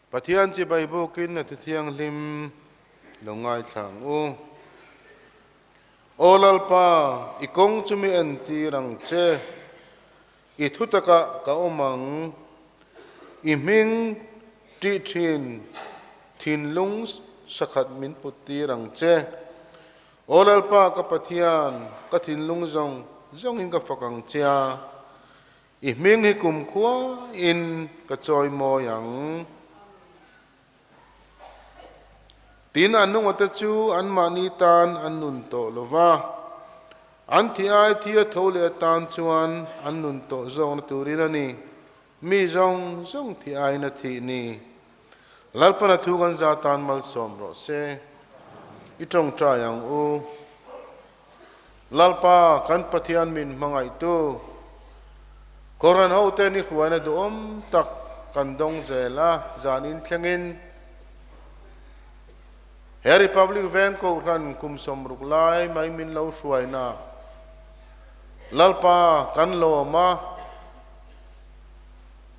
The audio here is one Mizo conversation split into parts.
Pathian chibai bukin a ti thianghlim lo ngaithla ang u. Aw Lalpa, i kawng chu mi entir ang che, i thutakah ka awm ang, i hming tih thin thinlung sakhat min puttir ang che. Aw Lalpa ka Pathian, ka thinlung zawng zawngin ka fak ang che a, I hming hi kumkhua in ka chawi mawi ang. Tin, an nungawte chu anmahni tan an nun tawh lo va, an thi ai thi a tho leh atan chuan an nun tawh zawkna turin a ni, mi zawng zawng thi aiin a thih ni. Lalpana thu kan za tan malsawm rawh se. I tawngtai ang u. Lalpa kan Pathian min hmangaihtu, Kohhran hote ni hruaina duhawm tak kan dawng zel a, zanin thlengin he Republic Veng Kohhran kum 60 lai mai min lo hruaina Lalpa kan lawm a,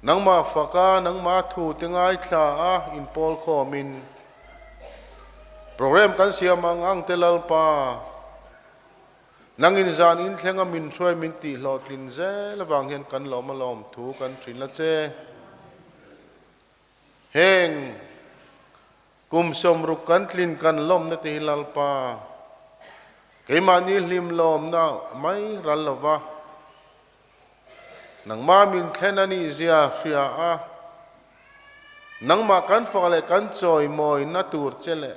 nangmah faka nangmah thu te ngaithla a inpawl khawmin Program kan siam ang ang te Lalpa, nangin zan in thlenga min hruai min tih hlawhtlin zel avang hian kan lawm alawm thu kan thin la che. Heng kum 60 kan tlin kan lawmna te hi Lalpa, keimahni hlim lawmna mai ral lova, Nangmah min thlen a nih zia hria a, nangmah kan fak leh kan chawimawina tur che leh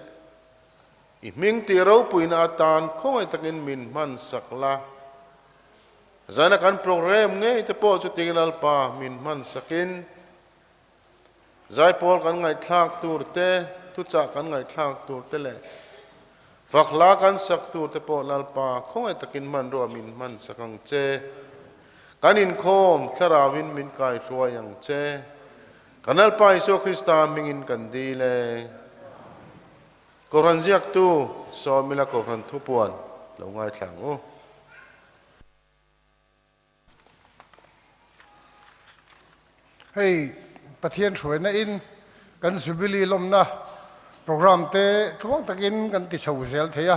i hming tih ropuina atan khawngaih takin min hman sak la. Zaina kan program ngei te pawh chutin Lalpa min hman sakin Zaipawl kan ngaihthlak tur te, thuchah kan ngaihthlak tur te leh fak hla kan sak tur te pawh Lalpa khawngaih takin hmanrua min hman sak ang che. Kan inkhawm thlarauin min kaihruai ang che. Kan Lalpa Isua Krista hmingin kan dil e. Kohhran ziaktu Sawmila Kohhran thupuan lo ngaithla ang u. Hei Pathian hruaina in kan Jubilee lawmna program te tluang takin kan ti chho zel thei a,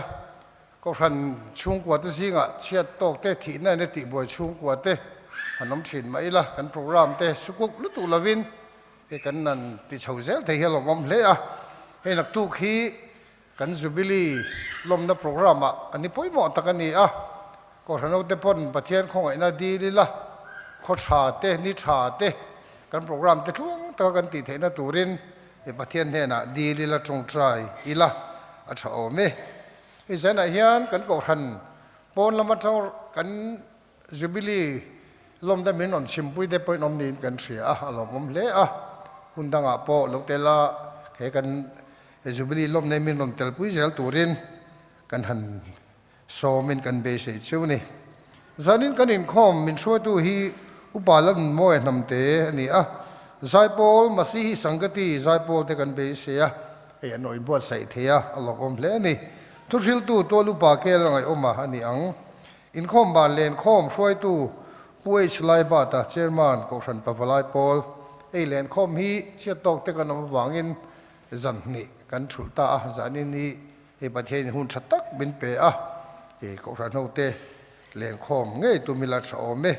Kohhran chhungkua te zingah chhiat tawk te thihna in a tihbuai chhungkua te han awm thin mah ila kan program te sukuk lutuk lovin hei kan nan ti chho zel thei hi a lawmawm hle a, hei naktuk hi Kan Jubilee lawmna program ah a ni pawimawh tak a ni a, Kohhran hote pawn Pathian khawngaihna dil ila, khaw tha te, ni tha te, kan program te tluang taka kan tih theihna turin i Pathian hnenah dil ila, tawngtai ila a tha awm e. Hei zanah hian kan Kohhran pawn lam atang kan Jubilee lawmna min rawn chhimpui te pawhin awm niin kan hria a, a lawmawm hle a. Hun dangah pawh lo tel a, he kan Jubilee lawmna min rawn telpui zel turin kan han sawmin kan beisei cheu ni. Zanin kan inkhawm min hruaitu hi Upa Lalnunmawia Hnamte a ni a, Zaipawl Masihi Sangati Zaipawl te kan beisei a, hei an rawn inbuatsaih thei a, a lawmawm hle a ni. Thuhriltu Tual Upa Kel Ngaihawma a ni ang. Inkhawm ban lenkhawm hruaitu Pu H. Laibata, Chairman, Kohhran Pavalai Pawl, Ei lenkhawm hi chhiat tawk te kan awm avangin zan hnih kan thulh ta a, zanin hi hei Pathianin hun tha tak min pe a, hei Kohhran hote lenkhawm ngei tum ila tha awm e.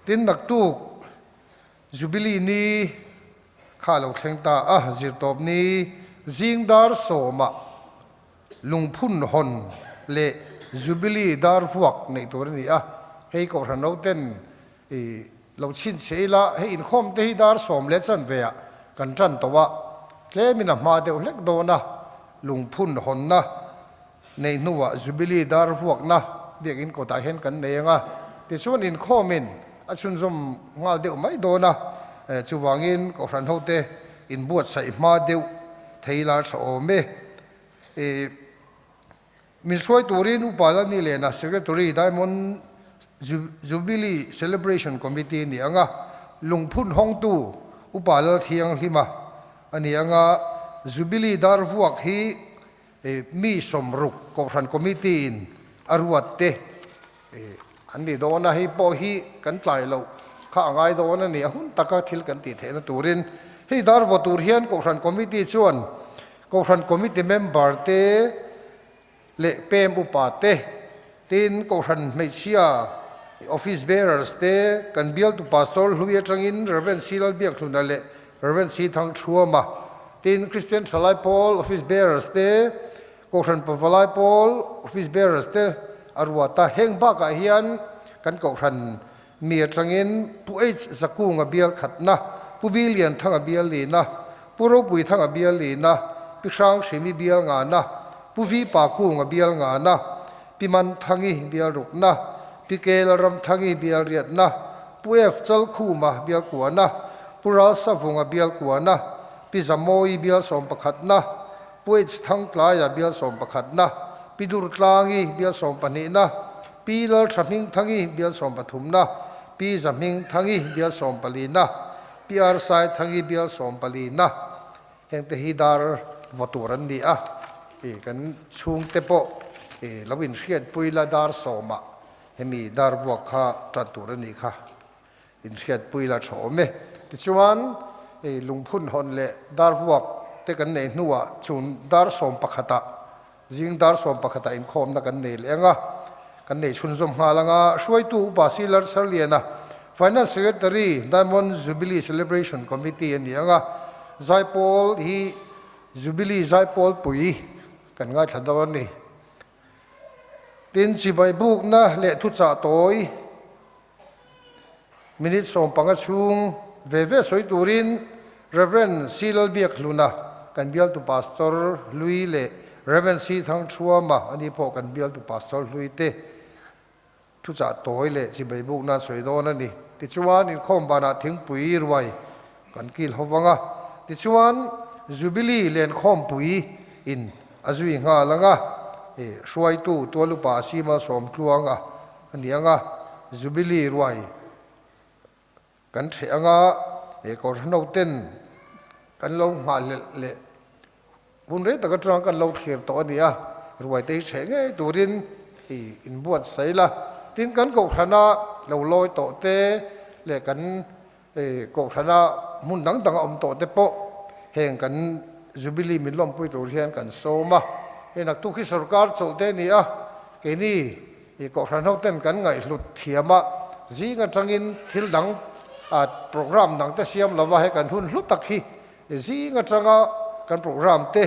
Tin, naktuk Jubilee ni kha a lo thleng ta a, zirtawp ni zing dar sawmah Lungphun hawn leh Jubilee dar vuak neih tur a ni a, hei Kohhran Roten i lo chhinchhiah ila, hei inkhawm te hi dar sawm leh chanve ah kan tan tawh a, tlemin a hma deuh hlek dawn a, lungphun hawnna neih hnuah Jubilee dar vuakna biakinn kawtah hian kan nei ang a, tichuan inkhawmin a chhunzawm nghal deuh mai dawn a, chuvangin Kohhran hote inbuatsaih hma deuh thei ila tha awm e. I min hruai turin Upa Lani Lena Secretary Diamond Jubilee Celebration Committee a ni ang a, lungphun hawngtu Upa Lalthianghlima a ni ang a, Jubilee dar vuak hi mi 60 Kohhran Committee in a ruat te an ni dawn a, hei pawh hi kan tlai loh kha a ngai dawn a ni, a hun taka thil kan tih theihna turin Hei dar vaw tur hian Kohhran Committee chuan Kohhran Committee member te leh pem upa te, tin Kohhran hmeichhia Office Bearers te, kan bialtu Pastor Hlui atangin Rev. C. Lalbiakhluna leh Rev. C. Thangthuama, tin Kristian Thalai Pawl Office Bearers te, Kohhran Pavalai Pawl Office Bearers te a ruat a. Heng bakah hian kan Kohhran mi atangin Pu H. Zakunga bial khatna, Pu B. Lianthanga bial lina, Pu Ropuithanga bial lina, Pi Hranghrimi bial ngana, Pu V. Pakunga bial ngana, Pi Manthangi bial rukna, Pi K. Lalramthangi bial riatna, Pu F. Chalkhuma bial kuana, Pu Ralsavunga bial kuana, Pi Zamawi bial sawmpakhatna, Pu H. Thangtlaia bial sawmpakhatna, Pi Durtlangi bial sawmpahnihna, Pi Lalthahmingthangi bial sawmpathumna, Pi Zahmingthangi bial sawmpalina, Pi Arsaithangi bial sawmpalina. Hengte hi dar vaw tur an ni a, kan chhungte pawh lo inhriatpui la dar sawmah hemi dar vuak kha tan tur a nih kha inhriatpui la tha awm e. Tichuan, lungphun hawn leh dar vuak te kan neih hnuah chun dar sawm pakhatah Zing dar sawm pakhatah inkhawmna kan nei leh ang a, kan nei chhunzawm nghal ang a, hruaitu Upa Silar Sarliana, Finance Secretary, Diamond Jubilee Celebration Committee a ni ang a, Zaipawl hi Jubilee Zaipawl pui kan ngaithla dawn a ni. Tin, chibai bukna leh thuchah tawi Minute 15 chhung ve ve sawi turin Rev. C. Lalbiakhluna kan bialtu Pastor hlui leh Rev. C. Thangthuama ani pawh kan bialtu Pastor hlui te thuchah tawi leh chibai buk nan sawi dawn a ni. Tichuan inkhawm banah thingpui ruai kan kil ho vang a, tichuan Jubilee lenkhawmpui in a zui nghal ang a, hruaitu tualupa Sima Sawmtluanga A ni anga, Jubilee ruai kan hreh anga he kawrhno ten kan lo nghahhlelh leh hun rei tak atanga kan lo thlir tawh a ni a, ruai te hi hreh ngei turin i inbuatsaih la. Tin, kan kohhrana lo lawi tawh te leh kan kohhrana hmun dang dang a awm tawh te pawh heng kan Jubilee min lawmpui tur hian kan sawm a. Hei naktuk hi sorkar chawlh te a ni a, keini I kohhran ho ten kan ngaihhlut thiam a, zing atangin thil dang program dang te siam lova he kan hun hlu tak hi zing atanga kan program te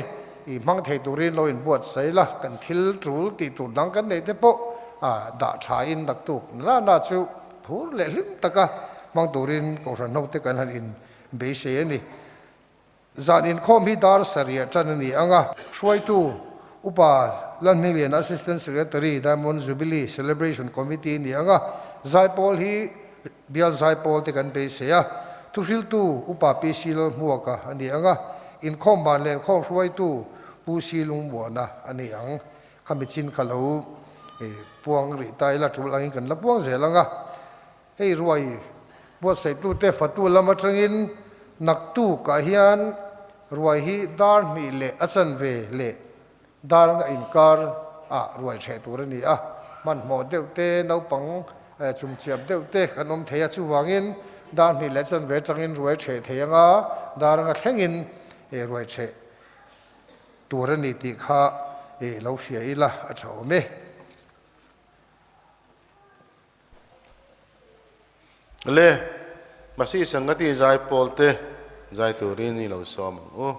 i hmang thei turin lo inbuatsaih la, kan thil tul tih tur dang kan neih te pawh dah tha in naktuk nana na chu phur leh hlim taka hmang turin kohhran ho te kan han in beisei a ni. Zan inkhawm hi dar sarih ṭan a ni ang a. Hruaitu Upa Lanhmingliana Assistant Secretary Diamond Jubilee Celebration Committee ni ang a. Zaipawl hi bial zaipawl te kan beisei a. Thuhriltu Upa PC Lalhmuaka a ni ang a. Inkhawm ban leh inkhawm hruaitu Pu Si Lungmuana a ni ang. Khami chin kha lo puang rih ta ila tul angin kan la puang zel ang a. Hei ruai buatsaihtute fatu lam atangin naktukah hian ruai hi dar hnih leh a chanve leh dar nga inkar ah ruai hreh tur a ni a, hmanhmawh deuh te, naupang chumchiap deuh te kan awm thei a, chuvangin dar hnih leh a chanve atangin ruai hreh thei anga dar nga thlengin ruai hreh tur a ni tih kha lo hria ila a tha awm e. Le, Masi Sangati zai pawl te zai turin i lo sawm ang u.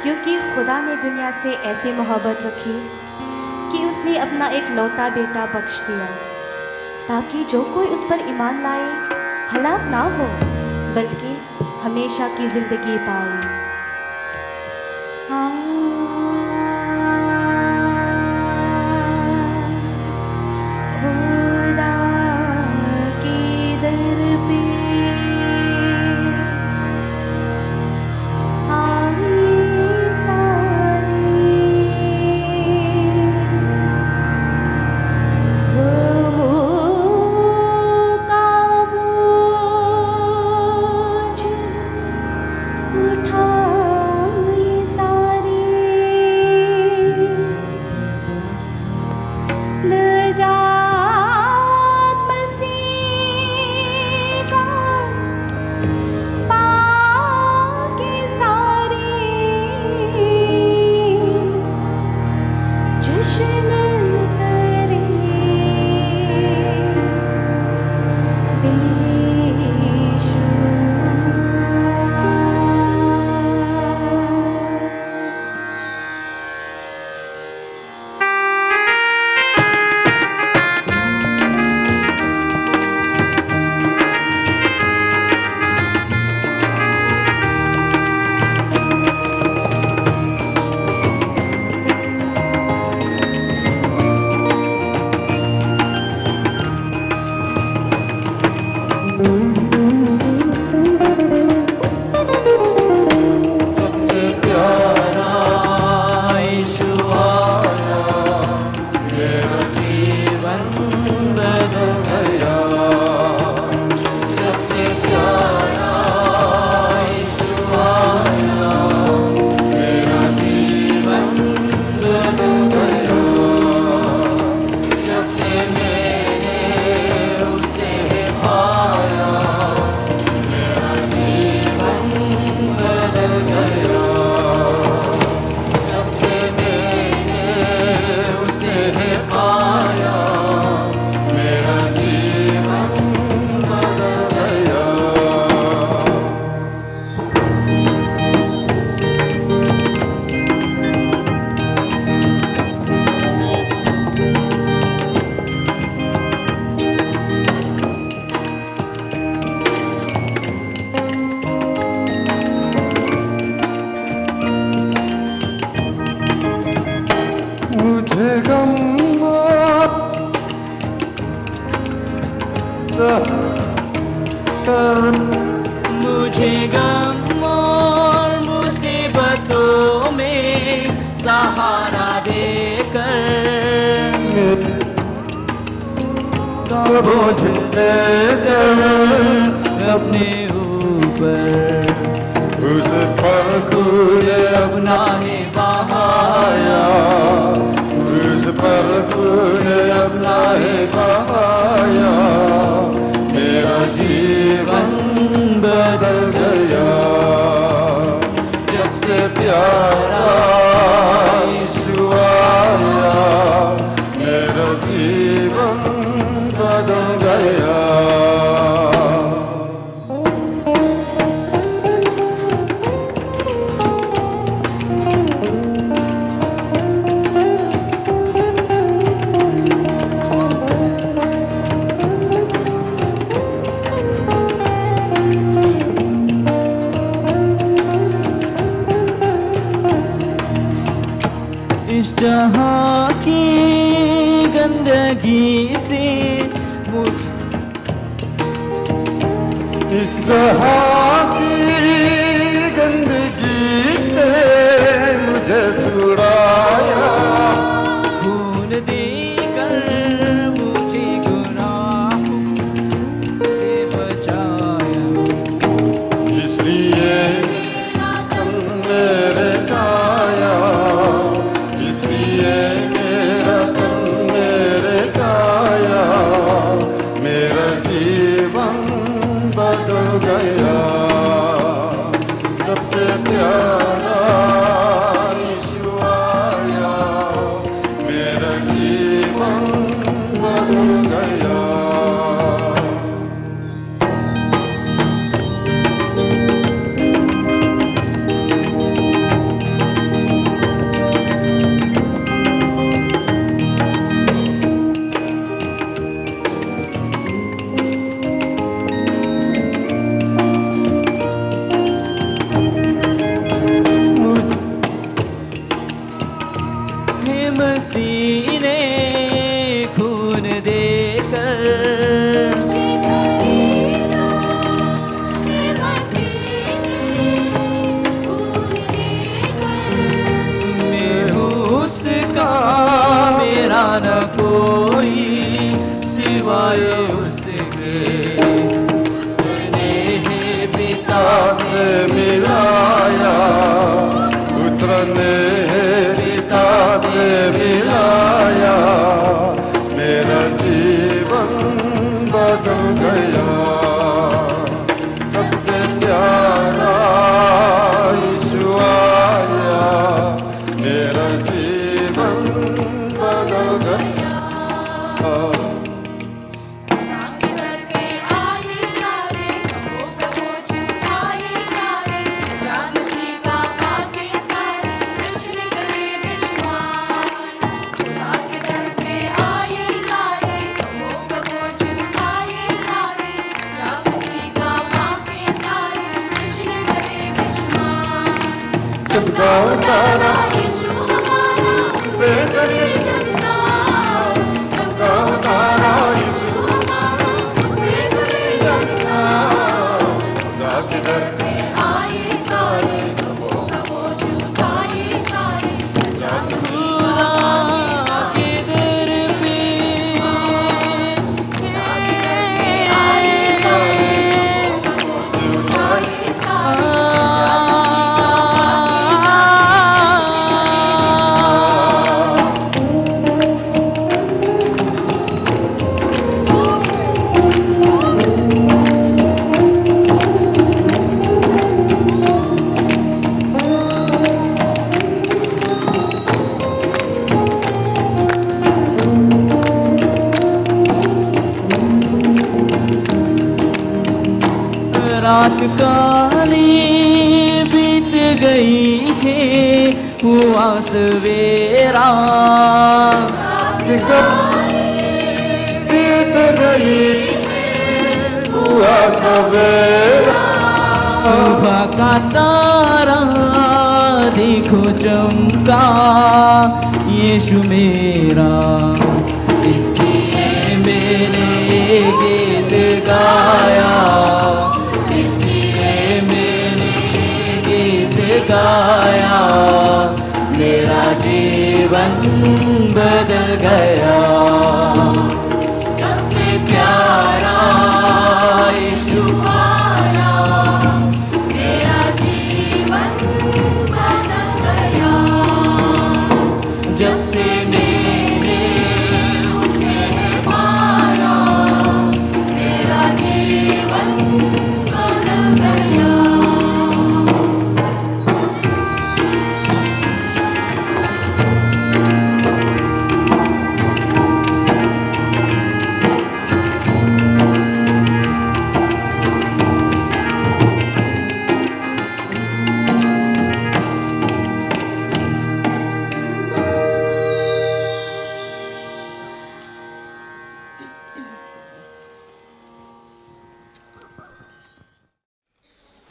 क्योंकि खुदा ने दुनिया से ऐसी मोहब्बत रखी कि उसने अपना एक लौता बेटा बख्श दिया ताकि जो कोई उस पर ईमान लाए हलाक ना हो बल्कि हमेशा की ज़िंदगी पाए खुदा के दर पे आए सारे का बोझ लेकर अपने ऊपर उस पर खून अपना ही बहाया उस पर खून अपना ही बहाया मेरा जीवन बदल गया जब से प्यारा यीशु आया मेरा जीवन बदल गया। इस जहां की गंदगी से मुझ इस जहां की गंदगी से मुझे छुड़ाया खून देकर मुझे गुनाहों से बचाया इसलिए मेरे गाया इसलिए मेरा तन मेरे गाया मेरा जीवन बदल गया जब से प्यारा यीशु आया मेरा जीवन बदल गया। हे मसीह ने खून देकर मुझे खरीदा है मसीह ने खून देकर मैं हूँ उसका मेरा न कोई सिवाय उसके ने ही पिता से मिलाया पुत्र ने पिता से मिलाया मेरा जीवन बदल गया जब से प्यारा यीशु आया मेरा जीवन बदल गया। खुदा के दर पे आए सारे गमों का बोझ उठाए सारे नजात मसीह का पाके सारे जश्न करे बेशुमार। खुदा के दर पे आए सारे गमों का बोझ उठाए सारे नजात मसीह का पाके सारे जश्न करे बेशुमार। चमका तारा यीशु हमारा बेदरे जगसार चमका तारा यीशु हमारा बेदरे जगसार खुदा के दर पे आए सारे गमों का बोझ उठाए सारे नजात मसीह का खुदा के दर पे खुदा के दर पे आए सारे गमों का बोझ उठाए सारे नजात मसीह का पाके सारे जश्न करे बेशुमार। रात काली बीत गई है हुआ सवेरा बीत गई हुआ सवेरा सुबह का तारा देखो चमका यीशु मेरा इसलिए मैंने ये गीत गाया इसलिए मैंने ये गीत गाया मेरा जीवन बदल गया।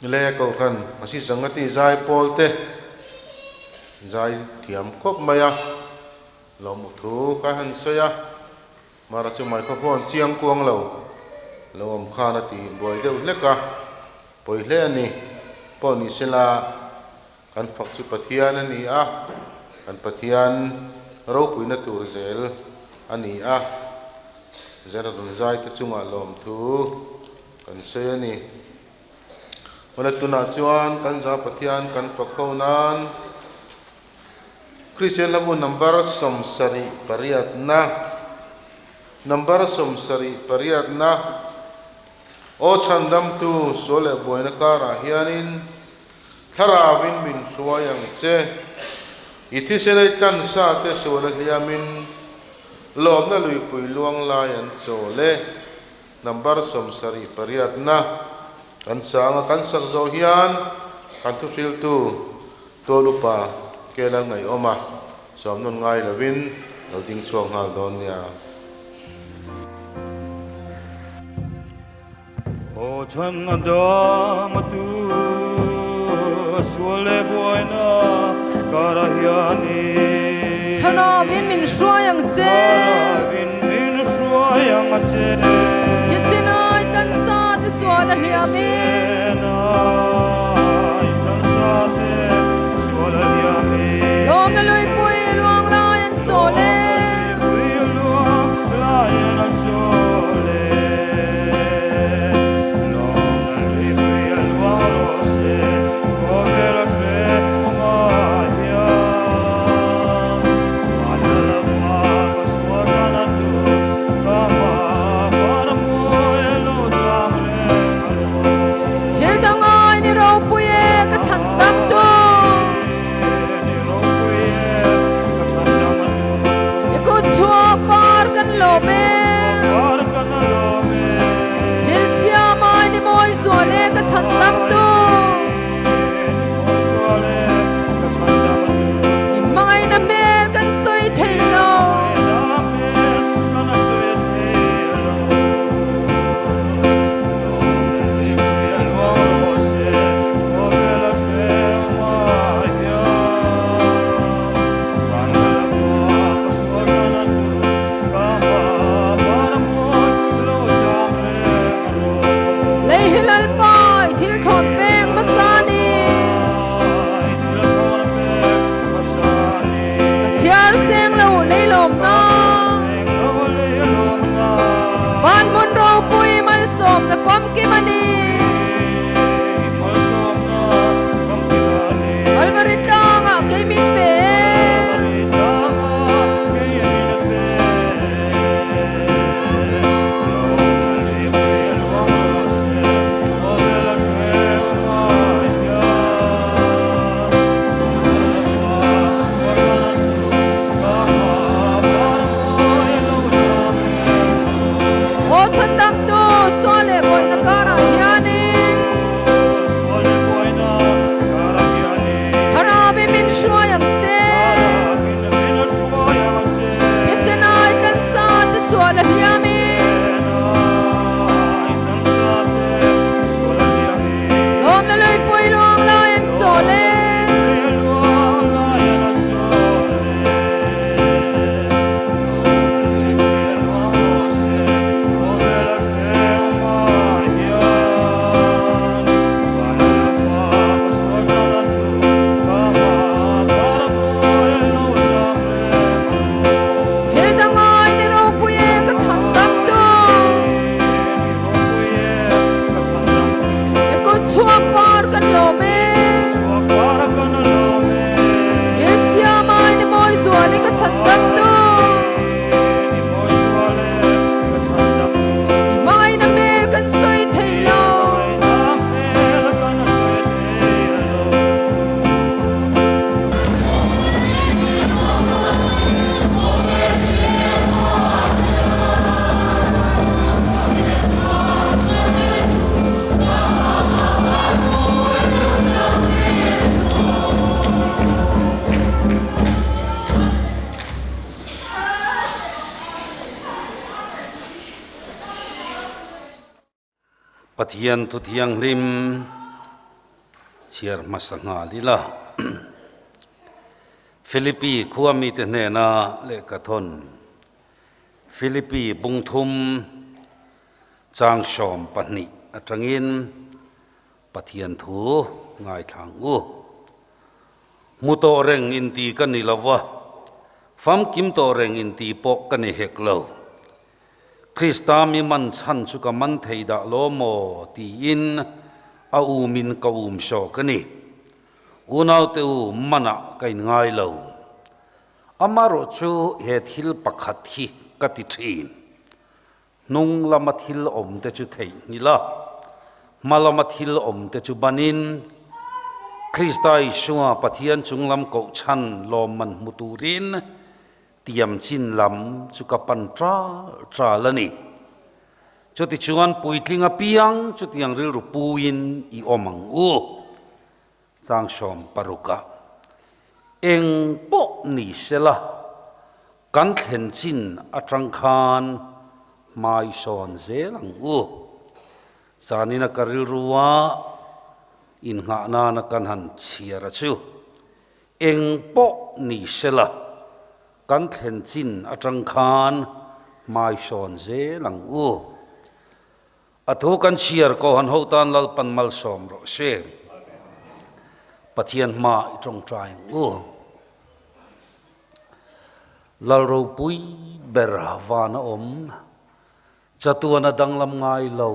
Le Kohhran Masi Sangati zaipawl te zai thiam khawp mai a, lawm thu ka han sawi a, mara chu microphone chiang kuang lo lo awm khan a ti buai deuh hlek a, pawi hle a ni pawh ni sela kan fak chu Pathian a ni a, kan Pathian ropuina tur zel a ni a, Zerahrawn zai te chungah lawm thu kan sawi a ni. Hmana tunah chuan kan za Pathian kan fak ho nan Kristian hlabu number 78na number 78na Aw chhandamtu sual leh buaina karah hianin Thlarauin min hruai ang che. I thisenei tlansa te suala hliamin lawmna luipui luang lai an chawl e. Number 78na kan sang a, kan sak zawh hian kan thuhriltu tual upa kel an ngaihawm a, sawm nawn ngai lovin lo ding chhuak nghal dawn nia. Aw chhan a dam a tu sual leh buaina karah hianin. Thlarauin min hruai ang che. Thlarauin min hruai ang che. Thisenai tlansa te sual a hliamin. Thisenai tlansa te sual a hliamin. Lawmna luipui luang lai an chawl e. Lawmna luipui luang lai an chawl e. Thil dangai ni ropui e ka chhandamtu. I kut chhuak par kan lawm e. Thil siamai ni mawi zual e ka chhandamtu. I hmangaihna hmel kan sawi thei lo. Lei hi Lalpa i thil thawn peng hmasa ni. Ka chhiar seng lo lei lawmna. Van hmun ropui malsawmna famkim a ni. Kalvari tlangah kei min pe e. Aw chhandamtu sual leh buaina karah hianin Thlarau i min hruai ang che. Thisenai tlansa te sual a hliamin Lawmna luipui luang lai an chawl e. Thil dangai ni ropui e ka chhandamtu. I kut chhuak par kan lawm e. Thil siamai ni mawi zual e ka chhandamtu. I hmangaihna hmel kan sawi thei lo. Pathian Thu Thianghlim. Chhiar hmasa nghal ila. Philippi khua mite hnena lehkhathawn Philippi bungthum chang 12 atangin Pathian thu ngaithla ang u. Hmu tawh reng inti ka ni lo va, famkim tawh reng inti pawh ka ni hek lo. Krista mi man chhan chu ka man thei dah lo maw tiin a umin ka um sawk a ni. Unaute u manah ka inngai lo. Amarawh chu he thil pakhat hi ka ti thin. Hnung lama thil awm te chu theihnghilh a, hma lama thil awm te chu banin Krista Isua Pathian chunglam kohchhan lawmman hmu turin Tiam chin lam chu ka pan ṭal ṭal a ni. Chutichuan puitling apiang chutiang rilru puin i awm ang u. Chang 60 ah eng pawh ni sela kan thlen chin aṭang khan hmai sawn zel ang u. Zanina ka rilrua innghah nana kan han chhiar a chu. Eng pawh ni sela, kan thlen chin atang khan hmai sawn zel ang u. A thu kan chhiar ko han ho tan Lalpan malsawm rawh se. Pathian hma i tawngtai ang u. Lal ropui ber van a awm, chatuan a danglam ngai lo.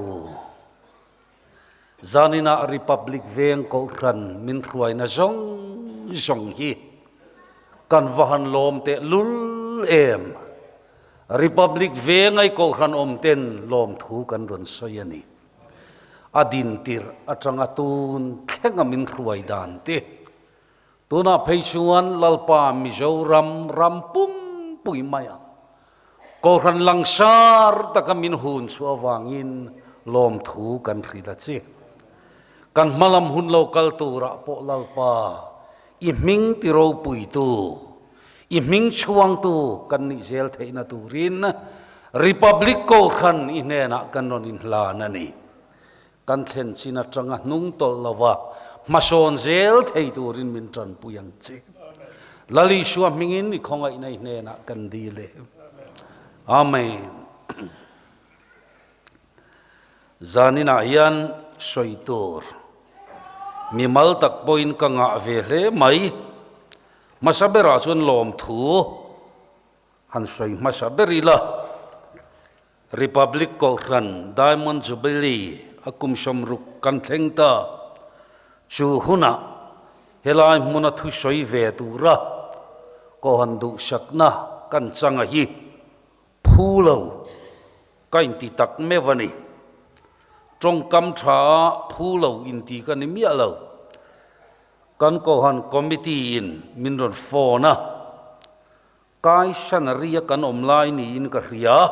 Zaninah Republic Veng Kohhran min hruaina zawng zawng hi kan va han lawm teh lul em? Republic Vengai Kohhran awm ten lawmthu kan rawn sawi a ni. A din tirh atanga tun thlenga min hruai dan te, tunah phei chuan Lalpa Mizoram ram pumpui maia Kohhran langsar taka min hun chu avangin lawmthu kan hrilh a che. Kan hmalam hun lo kal turah pawh Lalpa, i hming ti ropuitu, i hming chhuangtu kan nih zel theihna turin Republic Kohhran i hnenah kan rawn inhlan a ni. Kan thlen chin atanga hnung tawlh lova hmasawn zel thei turin min tanpui ang che. Lal Isua hmingin i khawngaihna i hnenah kan dil e. Amen. Zaninah hian sawi tur mimal tak pawhin ka ngah ve hle mai. Hmasa berah chuan lawmthu han sawi hmasa ber ila. Republic Kohhran Diamond Jubilee a kum 60 kan thleng ta. Chu hunah helai hmuna thusawi ve tura Kohhran duhsakna kan changa hi phu lo ka inti tak meuh a ni. Tawngkam tha a phu lo inti ka ni miah lo. Kan Kohhran Committee in min rawn phone a. Kai Shanari-a kan awm lai niin ka hria.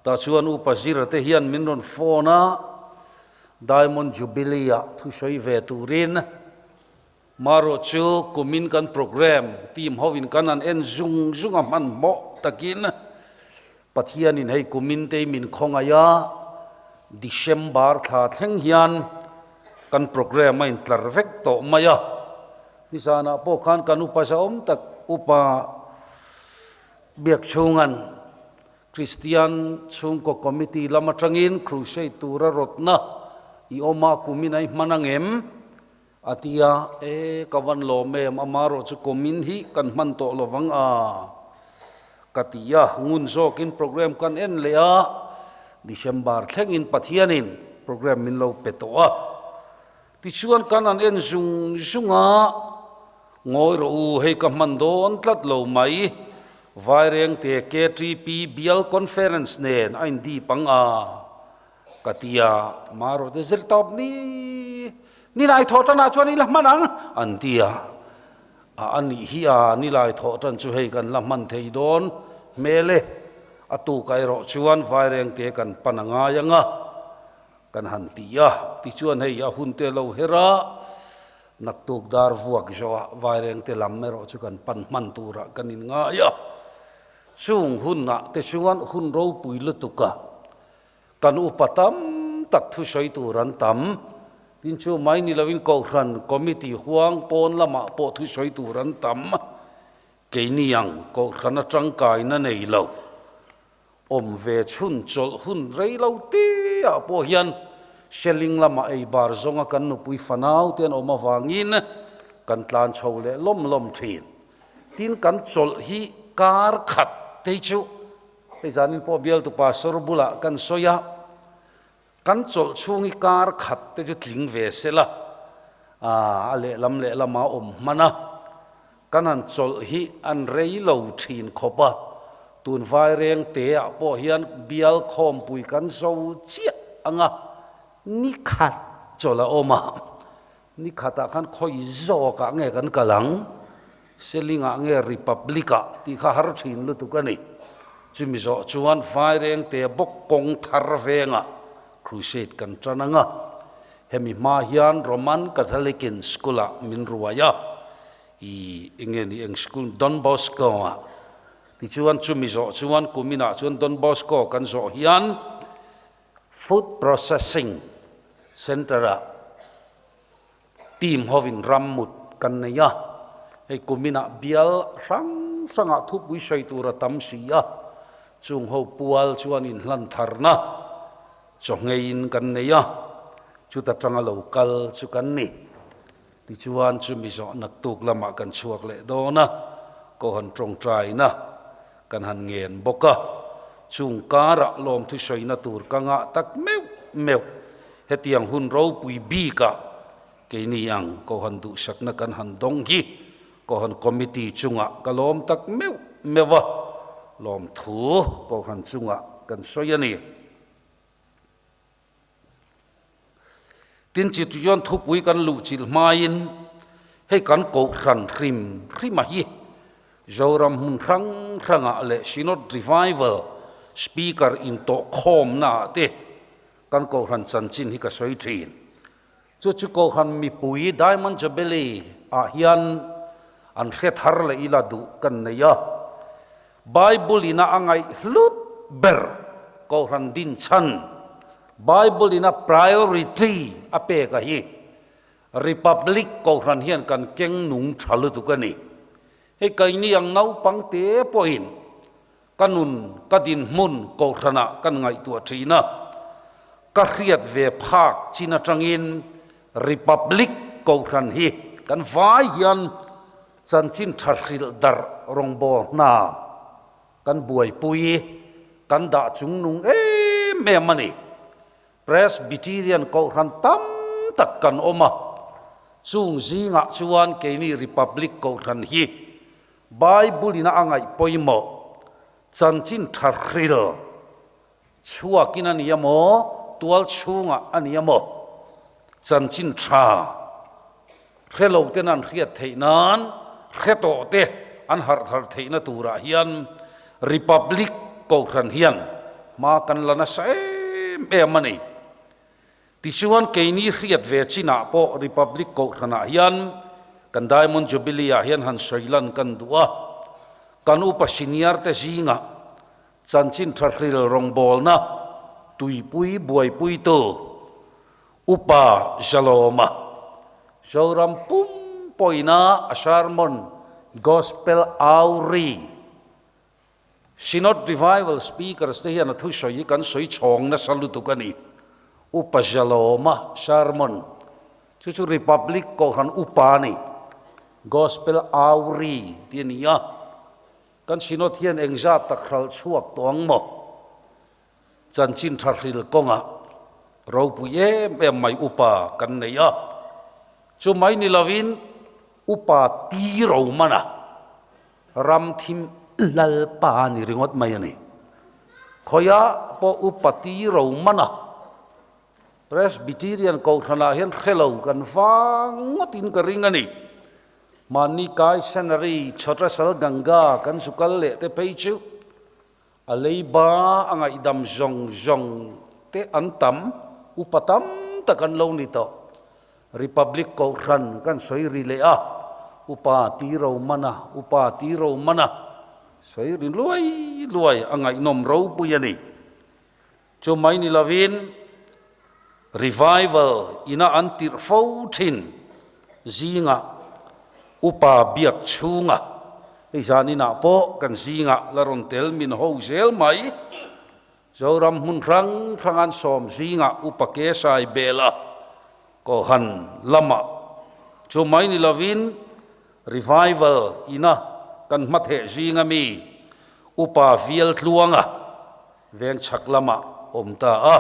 Tah chuan Upa Zira te hian min rawn phone a, Diamond Jubilee-ah thusawi ve turin. Marawh chu kumin kan programme team hovin kan han en zung zung a hmanhmawh takin Pathianin hei kumin te min khawngaih a, December thla thleng hian kan programme a intlar vek tawh mai a. Nizanah pawh khan kan upa zahawm tak Upa Biakchhunga'n Kristian Chhungkaw Committee lam atangin Crusade tura rawtna i awm a, kumin a i hman angem? a ti a, E, ka van lawm em, amarawh chu kumin hi kan hman tawh lo vang a, ka ti a, ngun zawkin program kan en leh a, December thlengin Pathianin program min lo pe tawh a. Tichuan kan an en zung zung a, Ngawi rawh u, hei ka hman dawn tlat lo mai, Vairengte KTP Bial Conference nen a indip ang a, ka ti a, Marawh te zir tawp ni, nilai thawh tanah chuan i la hman ang, an ti a, a a nih hi a, nilai thawh tan chu hei kan la hman thei dawn hmel e, a tuk erawh chuan Vairengte kan pan a ngai ang a. Kan han ti a, tichuan hei a hun te lo her a, naktuk dar vuak zawhah vairengte lam erawh chu kan pan hman turah kan inngai a. Chung hunah te chuan hun ropui lutuk a, kan upa tam tak thusawi tur an tam. Tin chu mai ni loin Kohhran Committee huang pawn lamah pawh thusawi tur an tam. Keini ang Kohhran atangkaina nei lo awm ve chhun chawlh hun rei lo te ah pawh hian Seling lamah ei bar zawnga kan nupui fanau te an awm avangin kan tlan chho leh lawm lawm thin. Tin kan chawlh hi kar khat te chu hei zanin pawh bialtu pastor bulah kan sawi a, Kan chawlh chhung hi kar khat te chu tling ve se la, a lehlam lehlama awm hman a, kan han chawlh hi an rei lo thin khawp a, tun vaireng te ah pawh hian bial khawmpui kan zo chiah ang a, ni khat chawlh a awm a, ni khatah khan khawi zawkah nge kan kal ang? Selingah nge Republic-ah tih kha har thin lutuk a ni. Chumi zawh chuan Vairengte bawk kawng thar vengah crusade kan tan ang a. Hemi hma hian Roman Catholic-in school-ah min ruai a, i enge ni eng school Don Bosco-ah. Tichuan chumi zawh chuan kuminah chuan Don Bosco kan zawh hian Food Processing Centre-ah Team hovin ram mut kan nei a, hei kuminah bial hrang hrangah thupui sawi tur a tam si a, chung ho pual chuan inhlan tharna chaw ngeiin kan nei a, chuta tanga lo kal chu kan ni. Tichuan chumi zawh naktuk lamah kan chhuak leh dawn a, Kohhran tawngtaina kan han ngen bawk a, chung karah lawmthu sawina tur ka ngah tak meuh meuh. Hetiang hun ropui bikah keini ang Kohhran duhsakna kan han dawng hi Kohhran Committee chungah ka lawm tak meuh meuh a, lawmthu Kohhran chungah kan sawi a ni. Tin, chi chuan thupui kan luhchilh hmain hei kan Kohhran hrim hrima hi Zoram hmun hrang hrangah leh Synod Revival Speaker intawhkhawmnaah te kan Kohhran chanchin hi ka sawi thin. Chu chu Kohhran mipui Diamond Jubilee ah hian an hre thar leh ila duh kan nei a. Bible ina a ngaih hlut ber Kohhran din chhan, Bible ina priority a pek a hi Republic Kohhran hian kan keng nung tha lutuk a ni. Hei kaini ang naupang te pawhin ka nun, ka dinhmun Kohhranah kan ngaihtuah thin a, ka hriat ve phak chin atangin Republic Kohhran hi kan vai hian Chanchin tha hrilh darh rawngbâwl hna kan buaipui, kan dah chungnung em em a ni. Presbyterian Kohhran tam tak kan awm a, chung zingah chuan keini Republic Kohhran hi Bible-in a ngaih pawimawh chanchin tha hril chhuakin a ni emaw, tual chhungah a ni emaw, chanchin tha hre lo ten an hriat theih nan, hre tawh te an harh thar theihna turah hian Republic Kohhran hian hma kan la nasa em em a ni. Tichuan keini hriat ve chinah pawh Republic Kohhranah hian kan Diamond Jubilee-ah hian han sawi lan kan duh a, kan upa senior te zingah Chanchin tha hril rawngbawlna tuipui buaipuitu Upa Zalawma, Zoram pum pawina a sermon Gospel Auri, Synod Revival Speakers te hian a thusawi hi kan sawi chhawng nasa lutuk a ni. Upa Zalawma sermon chu chu Republic Kohhran Upa a ni, Gospel Auri tih a ni a. Kan Synod hian engzat tak hralh chhuak tawh ang maw? Chanchin tha hril kawngah ropui em em mai upa kan nei a, chu mai ni lovin upa ti ro mana ram thim lalpa ni ringawt mai a ni. Khawiah pawh upa ti ro mana Presbyterian Kohhranah hian hre lo kan vang ngawtin ka ring a ni. Mahni kai Senary Chhotrasal Ganga kan zu kal leh te phei chu a leiba a ngaihdam zawng zawng te an tam, upa tam tak an lo ni tawh. Republic Kohhran kan sawi ri leh a, upa ti ro man a, upa ti ro man a, sawi ri luai luai a ngaihnawm ropui a ni. Chu mai ni lovin. Revival ina an tirh fo thin zingah Upa biak chhunga hei zan inah pawh kan zingah la rawn tel min ho zel mai. Zoram hmun hrang hrang an sawm zingah Upa Kesai Bela Kohhran lamah chu mai ni lovin Revival ina kan hmatheh zinga mi Upa Vial Tluanga veng chhak lamah awm ta a.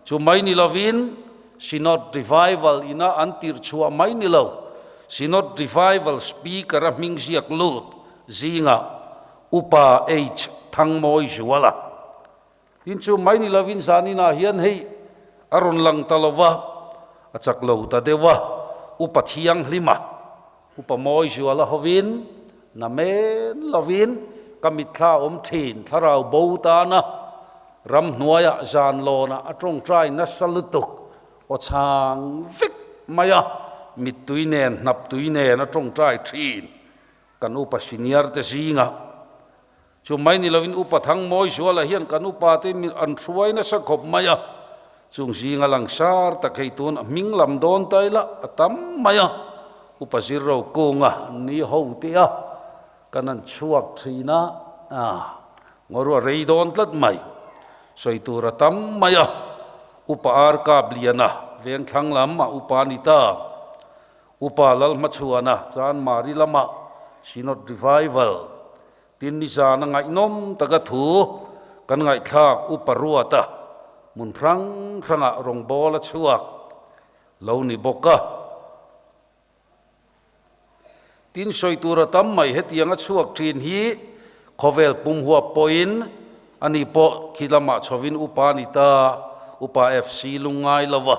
Chu mai ni lovin Synod Revival ina an tirh chhuah mai ni lo, Synod Revival Speaker-a hming ziak lut zingah Upa H. Thangmawi Zuala. Tin chu mai ni lovin zaninah hian hei a rawn lang ta lo va, a chak lo ta deuh a, Upa Thianghlima, Upa Mawi Zuala hovin na men lovin ka mitthla awm thin thlarau bo tana ramhnuaiah zan lawnah a tawngtai nasa lutuk aw chhang vek mai a, mittui nen hnap tui nen a tawngtai thin kan upa senior te zingah. Chu mai ni lovin Upa Thangmawi Zuala hian kan upa te an hruai nasa khawp mai a, chung zinga langsar tak hei tun a hming lam dawn ta ila a tam mai a, Upa Zirro Kunga ni ho te a kan han chhuak thin a, ngawrua rei dawn tlat mai, sawi tur a tam mai a, Upa Ar Kap Liana vengthlang lam a upa ni ta. Upa Lalhmachhuana Chanmari lama Synod Revival tin nizana ngaihnawm taka thu kan ngaihthlak Upa Ruata hmun hrang hrangah rawngbâwl a chhuak lo ni bawk a. Tin sawi tura tam mai hetiang a chhuak thin hi khawvel pum huap pawhin ani pawh khi lamah chhovin Upa ni ta Upa FC lungngai lo va.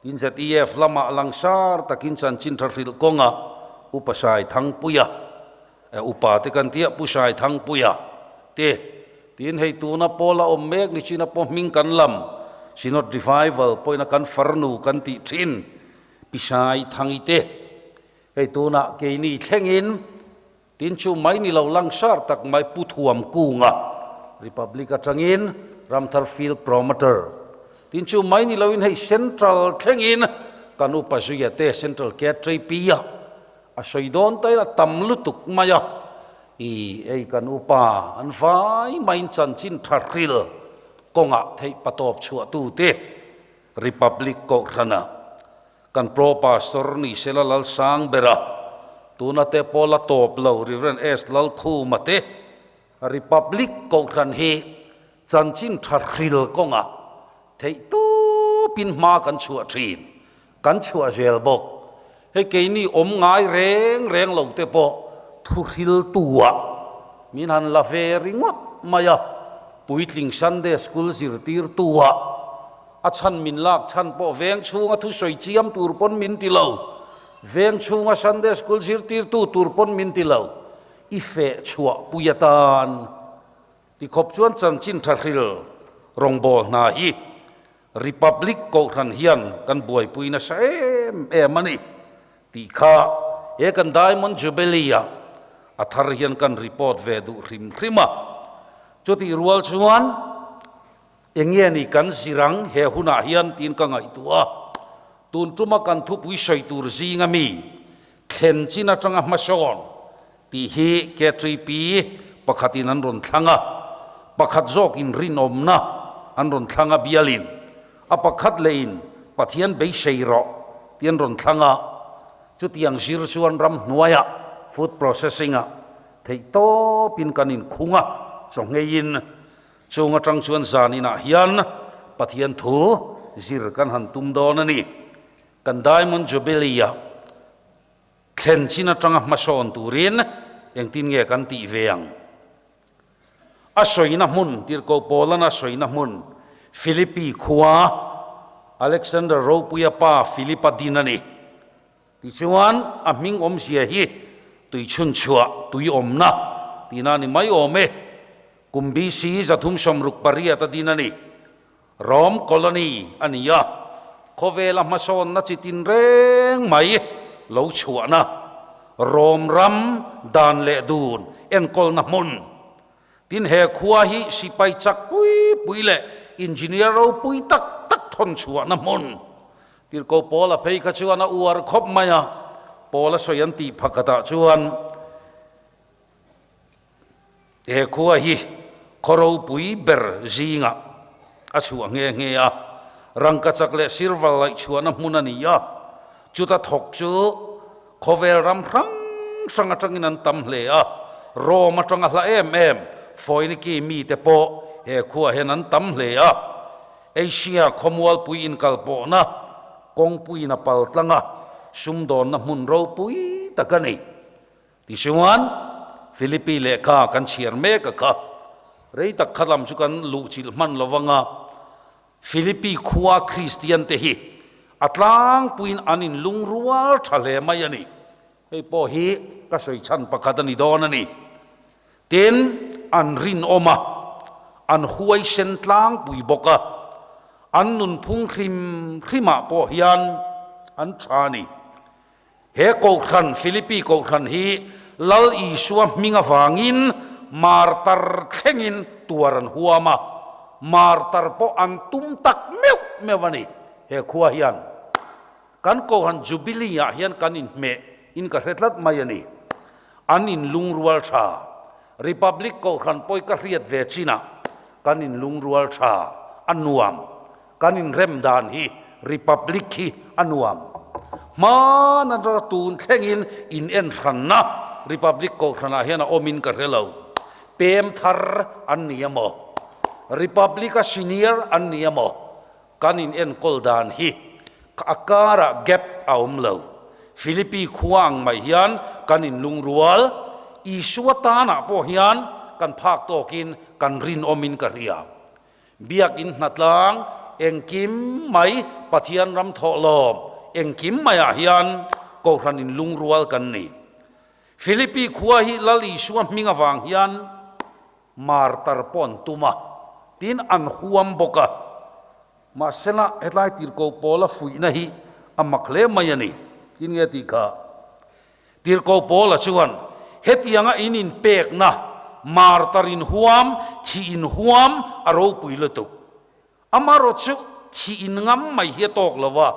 Tin ZEF lamah langsar takin chanchin tha hrilh kawnga Upa Sai Thangpuia, eh Upa te kan tia Pu Sai Thangpuia te tin hei tuna pawl a awm mek ni chin a pawh hming kan lam Synod Revival pawhin a kan farnu kan tih thin Pi Sai Thangi te hei tunah keini thlengin Tin chu mai ni lo langsar tak mai Pu Thuam Kunga, Republic atangin Ramthar Field Promoter. Tin chu mai ni loin hei Central thlengin kan upa zuia te Central KTP a a sawi dawn ta ila tam lutuk mai a, i ei kan upa an vai maiin chanchin tha hril kawngah theih patawp chhuah tu te Republic Kohhrana Kan Pro Pastor ni sela Lalsang bera tuna te pawh la tawp lo Rev. S. Lalkhuma te Republic Kohhran hi chanchin tha hril kawngah theih tupin hma kan chhuah thin, kan chhuah zel bawk. Hei keini awm ngai reng reng lo te pawh thu hriltuah min han la ve ringawt mai a, puitling Sunday School zirtirtuah A chhan min lak chhan pawh veng chhunga thusawi chiam tur pawn min ti lo, veng chhunga Sunday School zirtirtu tur pawn min ti lo, i feh chhuah pui atan ti khawp chuan chanchin tha hril rawngbâwl hna hi Republic Kohhran hian kan buaipui nasa em em a ni tih kha he kan Diamond Jubilee-ah a thar hian kan report ve duh hrim hrim a, chutih rual chuan Enge ni kan zirang he hunah hian tiin ka ngaihtuah a, tun tuma kan thupui sawi tur zinga mi thlen chin atanga hmasawn tih hi KTP pakhatin an rawn thlang a, pakhat zawkin rinawmna an rawn thlang a bialin a pakhat lehin Pathian beisei rawh tih an rawn thlang a, chutiang zir chuan ramhnuaiah food processing-ah theihtawpin kan inkhung a, chawngheiin Chung atang chuan zan inah hian Pathian thu zir kan han tum dawn a ni. Kan Diamond Jubilee-a thlen chin atanga hmasawn turin engtin nge kan tih ve ang? A sawina hmun, Tirhkoh Paulana sawina hmun, Philippi khua Alexander Ropuia pa Philipa din a ni. Tichuan, a hming awmzia hi tui chhunchhuah, tui awmna tihna a ni mai awm e. Kum BC 368 a din a ni. Rome colony a ni a, khawvela hmasawnna chi tinreng mai lo chhuahna, Rome ram dan leh dun enkawlna hmun. Tin, he khua hi sipai chak pui pui leh engineer ropui tak tak thon chhuahna hmun. Tirhkoh Paula phei kha chuan a uar khawp mai a, Paula sawi an tih phakhatah chuan he khua hi khaw ropui ber zingah a chhuah nghe nghe a, rangkachak leh sirval laih chhuahna hmun a ni a, chuta thawk chu khawvel ram hrang hrang atangin an tam hle a, Rome atanga hla em em Foiniki mite pawh he khuaah hian an tam hle a. Asia khawmualpui inkalpawhna kawngpuiin a pal tlang a, sumdawnna hmun ropui tak a ni. Tichuan, Philippi lehkha kan chhiar mek a kha. Rei tak kha lam chu kan luhchilh hman lo vang a, Philippi khua Kristian te hi a tlangpuiin an inlungrual tha hle mai a ni. Hei pawh hi ka sawi chhan pakhat a ni dawn a ni. Tin, an rinawm a, an huaisen tlangpui bawk a, an nunphung hrim hrimah pawh hian an tha a ni. He Kohhran, Philippi Kohhran hi Lal Isua hming avangin martar thlengin tuar an huam a, martar pawh an tum tak meuh meuh a ni he khua hian. Kan Kohhran Jubilee ah hian kan inhmeh in ka hre tlat mai a ni. An inlungrual tha. Republic Kohhran pawi ka hriat ve chinah kan inlungrual tha a nuam. Kan inrem dan hi Republic hi a nuam. Hman an rawt tun thlengin in en hranna Republic Kohhranah hian a awmin ka hre lo. Pem thar an ni emaw? Republic-a senior an ni emaw? Kan in enkawl dan hi a karah gap a awm lo. Philippi khua ang mai hian kan in lungrual, Isua tanah pawh hian kan phak tawkin kan rinawmin ka hria. Biakin hnatlang engkim mai Pathian ram thawhlawm engkim maiah hian Kohhran in lungrual kan ni. Philippi khua hi Lal Isua hming avang hian Martar pawh an tum a, tin an huam bawk a. Mahsela hetlai tirhkoh Paula fuihna hi a mak hle mai a ni. Tin nge tih kha? Tirhkoh Paula chuan, Hetianga in inpekna, martar in huam, thih in huam a ropui lutuk. Amarawh chu thih in ngam mai hi a tawk lo a,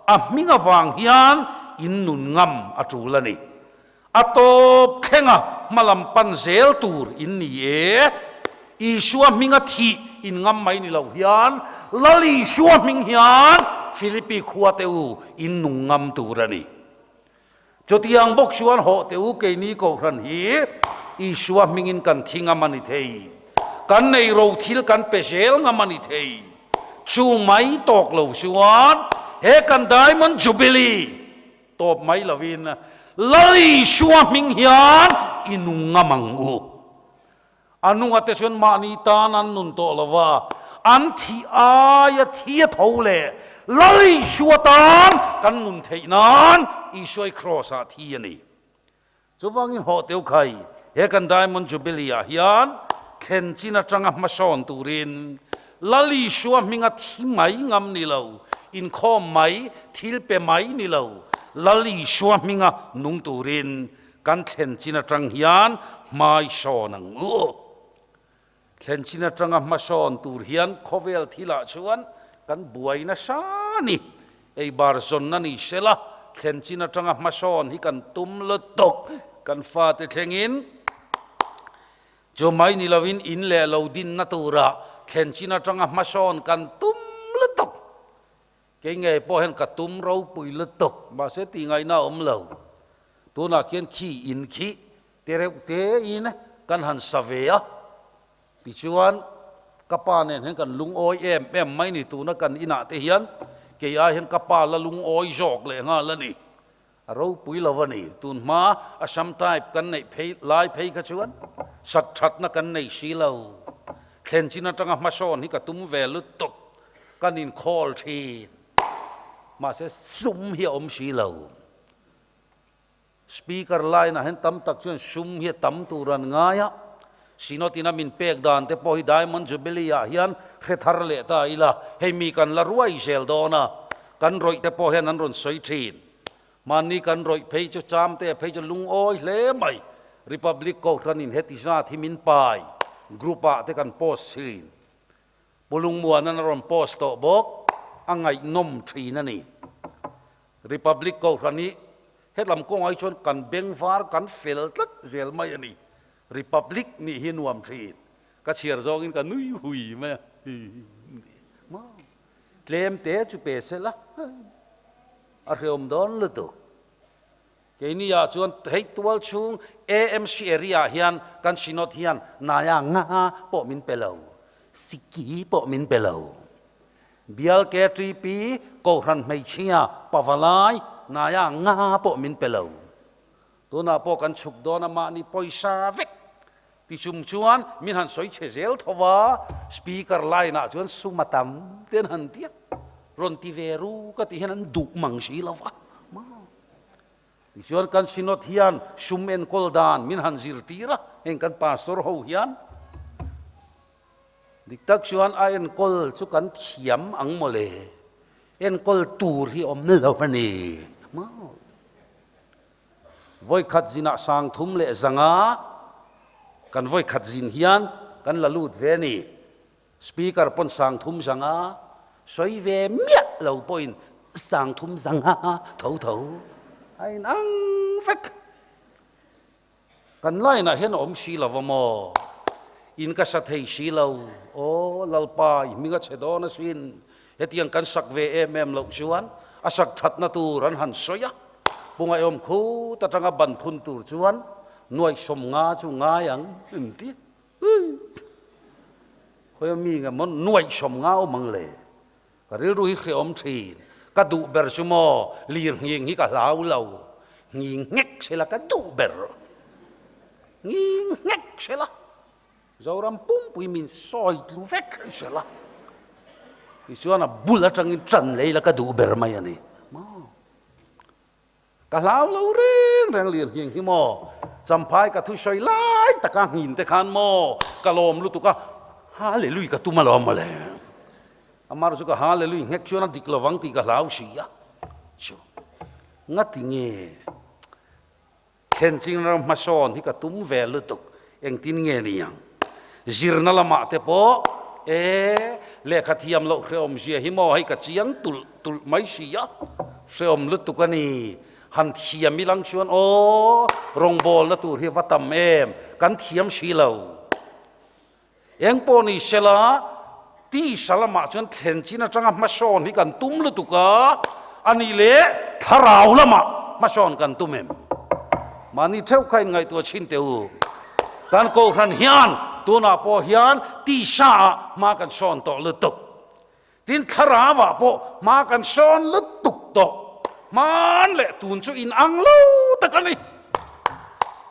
a hming avang hian in nun ngam a tul a ni. A tawp thlenga hmalam pan zel tur in ni e. Isua hminga thih in ngam mai ni lo hian Lal Isua hming hian Philippi khua te u in nung ngam tur a ni. Chutiang bawk chuan hawh teh u keini Kohhran hi Isua hmingin kan thi ngam a ni thei. Kan nei ro thil kan pe zel ngam a ni thei. Chu mai tawk lo chuan he kan Diamond Jubilee tawp mai lovin Lal Isua hming hian i nung ngam ang u. A nunga te chuan mahni tan an nun tawh lo va, an thih aia thi a tho leh Lal Isua tan kan nun theih nan Isua i Kraws ah thi a ni. Chuvangin hawh teu khai, he kan Diamond Jubilee ah hian thlen chin atanga hmasawn turin Lal Isua hminga thi mai ngam ni lo, inkhawm mai, thil pe mai ni lo, Lal Isua hminga nung turin Kan thlen chin atang hian hmai sawn ang u. Thlen chin atanga hmasawn tur hian khawvel thilah chuan kan buai nasa a ni. Ei bar zawnna ni sela, thlen chin atanga hmasawn hi kan tum lutuk. Kan fate thlengin chu mai ni loin in leh lo dinna tura thlen chin atanga hmasawn kan tum lutuk. Kei ngei pawh hian ka tum ropui lutuk, mahse tih ngaihna a awm lo. Tunah khian khi in khi te reuh te in kan han sa ve a, tichuan ka pa nen hian kan lungawi em em mai ni, tuna kan inah te hian kei ai hian ka pa la lungawi zawk leh nghal a ni, a ropui lo a ni. Tun hma a sam type kan neih phei lai phei kha chuan sak thatna kan nei si lo, thlen chin atanga hmasawn hi ka tum ve lutuk. Kan inkhawl thin. Mahse sum hi a awm si lo. Speaker line ah hian tam tak chuan sum hi a tam tur an ngai a. Synod in a min pek dan te pawh hi Diamond Jubilee ah hian hre thar leh ta ila, hei mi kan la ruai zel dawn a, kan rawih te pawh hian an rawn sawi thin. Mahni kan rawih phei chu cham te phei chu lungawi hle mai. Republic Kohhran in heti zat hi min pai group ah te kan post thin. Pu Lungmuanan a rawn post tawh bawk. a ngaihnawm thin a ni. Republic Kohhran hi hetlam kawngah hi chuan kan bengvar kan fel tlat zel mai a ni. Republic nih hi nuam thin. Ka chhiar zawngin ka nui hui mai a. Maw? Tlem te chu pe se la, a hreawm dawn lutuk. Keini ah chuan hei tual chhung AMC area ah hian kan Synod hian naia nga pawh min pe lo, siki pawh min pe lo. Bial KTP Kohhran hmeichhia Pavalai naia nga pawh min pe lo. Tunah pawh kan chhuk dawn a mahni pawisa vek ti chung chuan min han sawi chhe zel tho a, speaker line ah chuan sum a tam te an han ti a, rawn ti ve ru ka tih hian an duh mang si lo va. Tichuan kan Synod hian sum enkawl dan min han zirtir a, heng kan pastor ho hian dik tak chuan a enkawl chu kan thiam ang mawle, enkawl tur hi awm lo a ni. Vawikhat zinah sangthum leh zanga kan vawikhat zin hian kan la lut ve a ni. Speaker pawn sangthum zanga sawi ve miah lo pawhin sangthum zanga tho tho a inang vek. Kan line ah hian a awm si lo va maw? In ka sa thei si lo. Aw Lalpa, i hming a chhe dawn asin. Hetiang kan sak ve em em loh chuan a sak thatna tur an han sawi a, Pungaihawm khut atanga ban phun tur chuan nuaihsawm nga chu ngai ang an ti. Khawi a mi nge maw nuaihsawm nga awm ang le? Ka rilru hi hrehawm thin. Ka duh ber chu maw lir nghing hi ka hlau lo. Nghing nghek sela ka duh ber. Nghing nghek sela. Zoram pumpui min sawi tlu vek sela. Tichuan a bul atangin tan lei la ka duh ber mai a ni. Maw. Ka hlau lo reng reng lir nghing hi maw? Champhai ka thusawi lai taka nghin te khan maw ka lawm lutuk a, Hallelui ka tum alawm mawle. Amar chu ka Hallelui nghek chuan a dik lovang tih ka hlau si a. Chu ngati nge thlen ching ram hmasawn hi ka tum ve lutuk, engtin nge ni ang? Zirna lamah te pawh e lehkha thiam loh hrehawm zia hi maw hei ka chiang tulh tulh mai si a, hrehawm lutuk a ni. Han thiam i lang chuan aw rawngbawlna tur hi va tam em, kan thiam si lo. Eng pawh ni sela tisa lamah chuan thlen chin atanga hmasawn hi kan tum lutuk a, a nih leh thlarau lamah hmasawn kan tum em? Mahni theuh kha inngaihtuah chhin teh u. Kan Kohhran hian tunah pawh hian tisa ah hma kan sawn tawh lutuk. Tin thlarau ah pawh hma kan sawn lutuk tawh. Hman leh tun chu inang lo tak a ni.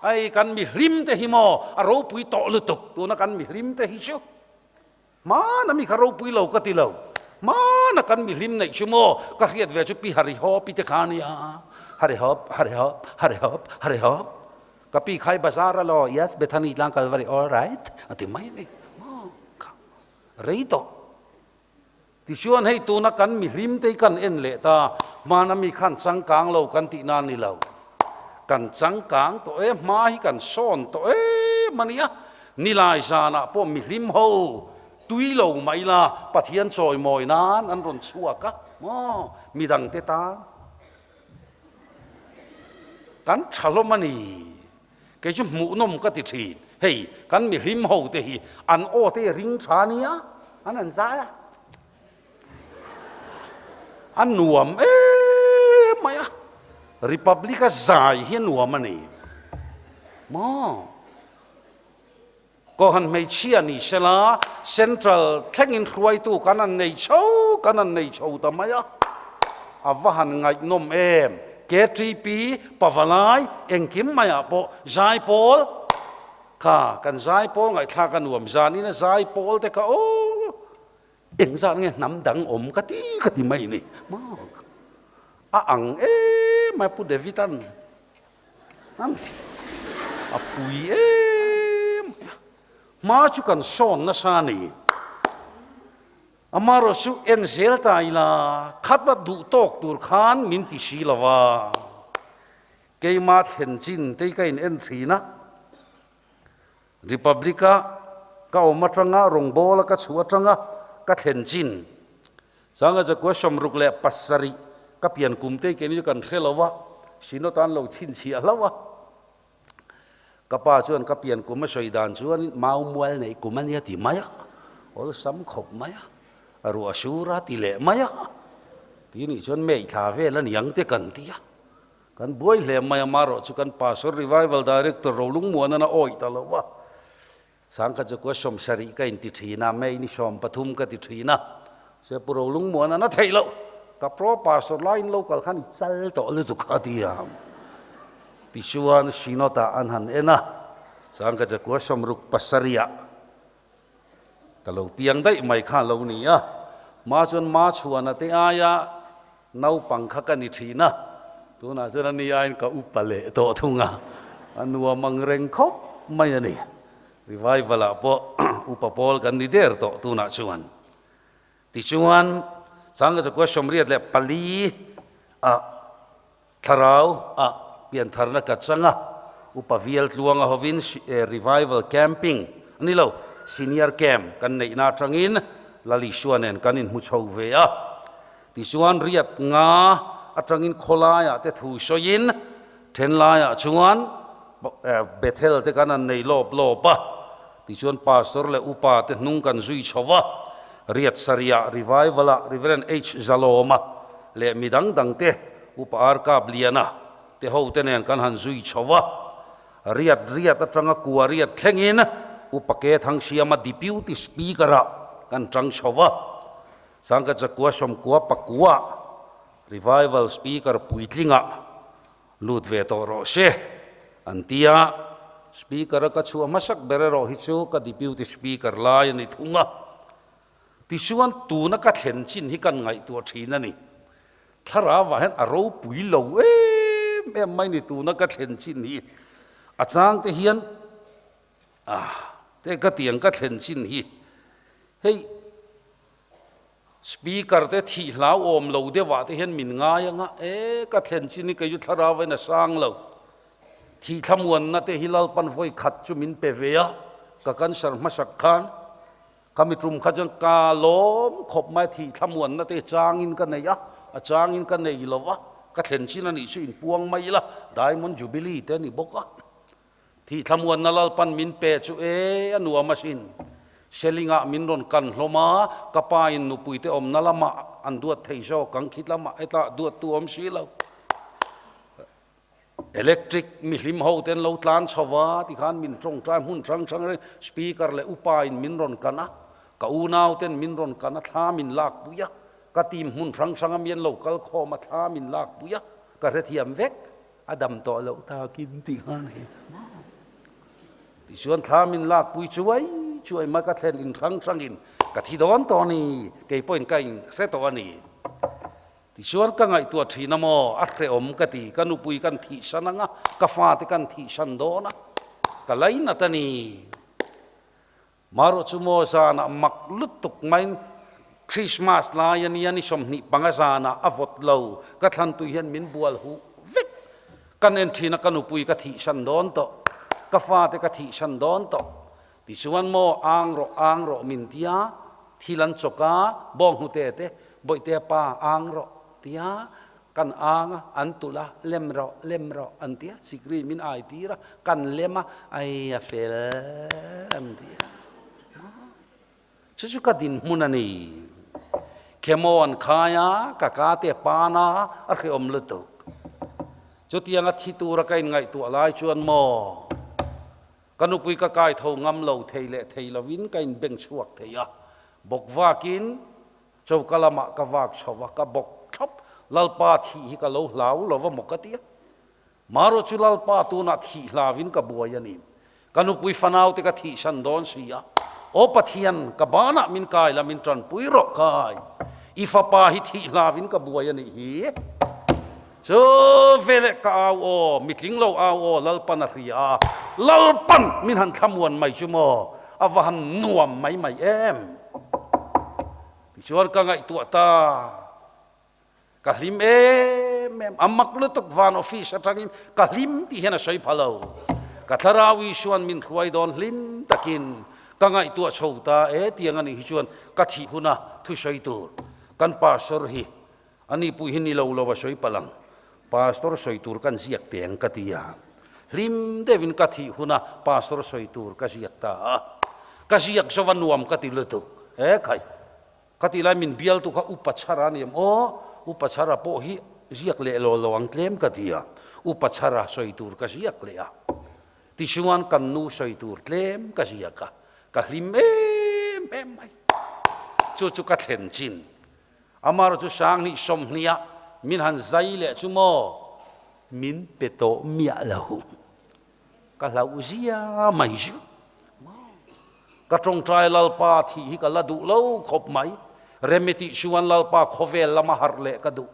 Hei kan mihlim te hi maw a ropui tawh lutuk tuna kan mihlim te hi chu. Hmana mi kha ropui lo ka ti lo. Hmana kan mihlim neih chu maw ka hriat ve chu pi Harihawp-i te kha a nia. Harihawp, Harihawp, Harihawp, Harihawp. Ka pi khai bazar a law, yes, Bethany tlang Kalvari, all right, a ti mai a ni. Maw kha rei tawh. Tichuan hei tuna kan mihlim te hi kan en leh ta, hmana mi khan changkang lo kan tih na ni lo. Kan changkang tawh e, hma hi kan sawn tawh em a nia. Nilai zanah pawh mihlim ho tui lo mai la Pathian chawimawi nan an rawn chhuak a, maw midangte tan kan tha hlawm a ni. Kei chu hmuhnawm ka ti thin. Hei, kan mihlim ho te hi an aw te ring tha nia, an an zai a. A nuam em mai a, Republic a zai hi a nuam a ni. Maw? Kohhran hmeichhia ni sela, Central thlengin hruaitu kan han nei chho, kan han nei chho ta mai a. A va han ngaihnawm em! KTP, Pavalai, engkim maiah pawh zaipawl kha kan zaipawl ngaihthlak a nuam. Zanina zaipawl te kha aw engzat nge hnam dang awm ka ti ka ti mai ni. Maw? A ang em a Pu David-a'n. An ti. A pui em a. Hma chu kan sawn nasa a ni. Amaherawh chu en zel ta ila, khat va duh tawk tur khan min ti si lo va. Keimah thlen chin te hi ka in en thin a. Republic-a ka awm atanga, rawngbawla ka chhuah atanga ka thlen chin. Sanga zakua 67 ka pian kum te keini chu kan hre lo a, Synod an lo chhinchhiah hlauh a. Ka pa chuan ka pian kum a sawi dan chuan mau mual neih kum a nia ti mai a, awlsam khawp mai a, a ruah sur a ti leh mai a, ti nih chuan mei thla vel a niang te kan ti a. Kan buai hle mai a, marawh chu kan Pastor Revival Director Rolungmuanan a awih ta lo a, Sangkhat chu kua 70 ka inti thin a, May ni 13 ka ti thin a, se Pu Rolungmuanan a theih loh, ka pro pastor laiin local khan i chal tawh lutuk a ti a. Tichuan Synod-ah an han en a, Sangkhat chu kua 67 ah ka lo piang daih mai kha a lo ni a, ma chuan ma chhuana te aia naupang kha ka ni thin a, tunah chuan ani aiin ka upa leh tawh thung a, a nuam ang reng khawp mai a ni. Revival ah pawh upa pawl kan ni der tawh tunah chuan. Tichuan, Sangha Zakua 84 ah Thlarau ah piantharna ka chang a, Upa Vial Tluanga hovin Revival Camping a ni lo, Senior Camp kan neihna atangin Lalisua nen kan inhmu chho ve a. Tichuan riat nga atangin khawlaiah te thu sawiin thenlaiah chuan Bethel te kan han nei lawp lawp a. Tichuan Pastor leh Upa te hnung kan zui chho a, riat sarihah Revival ah Reverend H Zalawma leh mi dang dang te Upa Arkap Liana te ho te nen kan han zui chho a, riat riat atanga kua riat thlengin Upa Ke Thangsiama Deputy Speaker ah kan tang chho a, Sangka Chakua 99 Revival Speaker puitlingah lut ve tawh rawh se an ti a, Speaker a ka chhuah hmasak ber erawh hi chu ka Deputy Speaker lai a ni thung a, tichuan tuna ka thlen chin hi kan ngaihtuah thin a ni. Thlarau ah hian a ropui lo em em mai ni tuna ka thlen chin hi a chang te hian ah te ka tiang ka thlen chin hi hei Speaker te thih hlauhawm lo deuh ah te hian min ngai ang a, e ka thlen chin hi kei chu thlarau in a sang lo. Thih thlamuanna te hi Lalpan vawi khat chu min pe ve a, ka cancer hmasak khan ka mi tum kha chuan ka lawm khawp mai a, thih thlamuanna te changin ka nei a, a changin ka nei lo va, ka thlen chin a nih chu inpuang mai ila, Diamond Jubilee te a ni bawk a. Thih thlamuanna Lalpan min pe chu e, a nuam asin. Selingah min rawn kan hlawm a, ka pa in nupuite awmna lamah an duat thei zawk ang, khit lamah hetah duattu awm si lo. Electric mihlim ho te an lo tlan chho va, tikhan min tawngtai hmun hrang hrang reng speaker leh upa in min rawn kan a, ka unau ten min rawn kan a, thla min lak pui a, ka team hmun hrang hrang a mi an lo kal khawm a, thla min lak pui a, ka hrethiam vek. A dam tawh loh takin tih kha a ni. Tichuan thla min lakpui chuai chuai mai ka thlen in hrang hrangin ka thi dawn tawh a ni, kei pawhin ka in hre tawh a ni. Tichuan ka ngaihtuah thin a maw, a hrehawm ka ti, ka nupui kan thihsan ang a, ka fate kan thihsan dawn a, ka lainat a ni. Marawh chu maw zanah mak lutuk maiin Christmas lai a nia ni 25 zanah a vawt lo, ka thlantui hian min bual huh vek. Kan en thin a ka nupui ka thihsan dawn tawh, ka fate ka thihsan dawn tawh. Tichuan maw ang rawh ang rawh min tia, thil an chawk a, bawnghnute te, bawihte pa ang rawh tia, Kan ang a, an tulh a, lem rawh, lem rawh an ti a, sikri min ai tir a, kan lem a, ai a fel an ti a. Chu chu ka dinhmun a ni. Khemaw an khai a, ka ka te pan a, a hreawm lutuk. Chutianga thi tura ka inngaihtuah lai chuan maw, ka nupui ka kai tho ngam lo thei leh thei lovin ka inbeng chhuak thei a, bawk vakin Choka lamah ka vak chho a, ka bawk thlap. Lalpa thih hi ka lo hlau lo va maw ka ti a. Marawh chu Lalpa tunah thih hlauin ka buai a ni. Ka nupui fanaute ka thihsan dawn si a. Aw Pathian, ka banah min kai la, min tanpui rawh kai. I fapa hi thih hlauin ka buai a nih hi. Chu veleh ka au aw, mitling lo au aw, Lalpan a hria a. Lalpan min han thlamuan mai chu maw, a va han nuam mai mai em. Tichuan ka ngaihtuah ta, ka hlim em em, a mak lutuk van office atangin ka hlim tih hian a sawi pha lo. Ka thlarau Isuan min hruai dawn hlim takin ka ngaihtuah chho ta e tiang a nih hi chuan ka thih huna thusawi tur. Kan pastor hi ani pawh hi ni lo lo a sawi palh ang. Pastor sawi tur kan ziak teh ang ka ti a. Hlim deuhin ka thih huna pastor sawi tur ka ziak ta a. Ka ziak zova nuam ka ti lutuk. He khai. Ka tih lai min bialtu kha Upa Chhara a ni em? Aw, Upa Chhara pawh hi ziak leh lo lo ang tlem ka ti a. Upa Chhara sawi tur ka ziak leh a. Tichuan kan nu sawi tur tlem ka ziak a. Ka hlim em em mai. Chu chu ka thlen chin. Amar chu Sanghnih sawmhnih ah min han zai leh chu maw? Min pe tawh miah lo. Ka hlauh zia mai chu. Ka tawngtai Lalpa thih hi ka la duh lo khawp mai. Remi tih chuan Lalpa khawvel lama harh leh ka duh.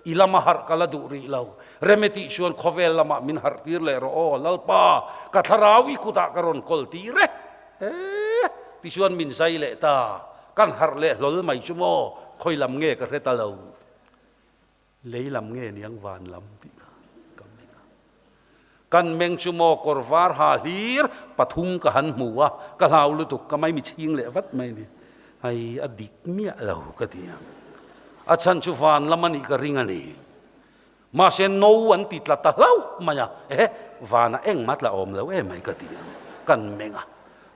I lama harh ka la duh rih lo. Remi tih chuan khawvel lamah min harh tir leh rawh aw Lalpa, ka thlarau i kutah ka rawn kawl tir e. He tichuan min zai leh ta. Kan harh leh hlawl mai chu maw, khawi lam nge ka hre ta lo. Lei lam nge niang van lam tih kha ka meng a. Kan meng chu maw kawr var ha hlir pathum ka han hmu a, ka hlau lutuk ka mai mi chhing leh vat mai ni. Hei a dik miah lo ka ti a. A chhan chu van lam a nih ka ring a ni. Mahse no an ti tla ta hlauh mai a, ehe vanah engmah tla awm lo em mai ka ti a. Kan meng a,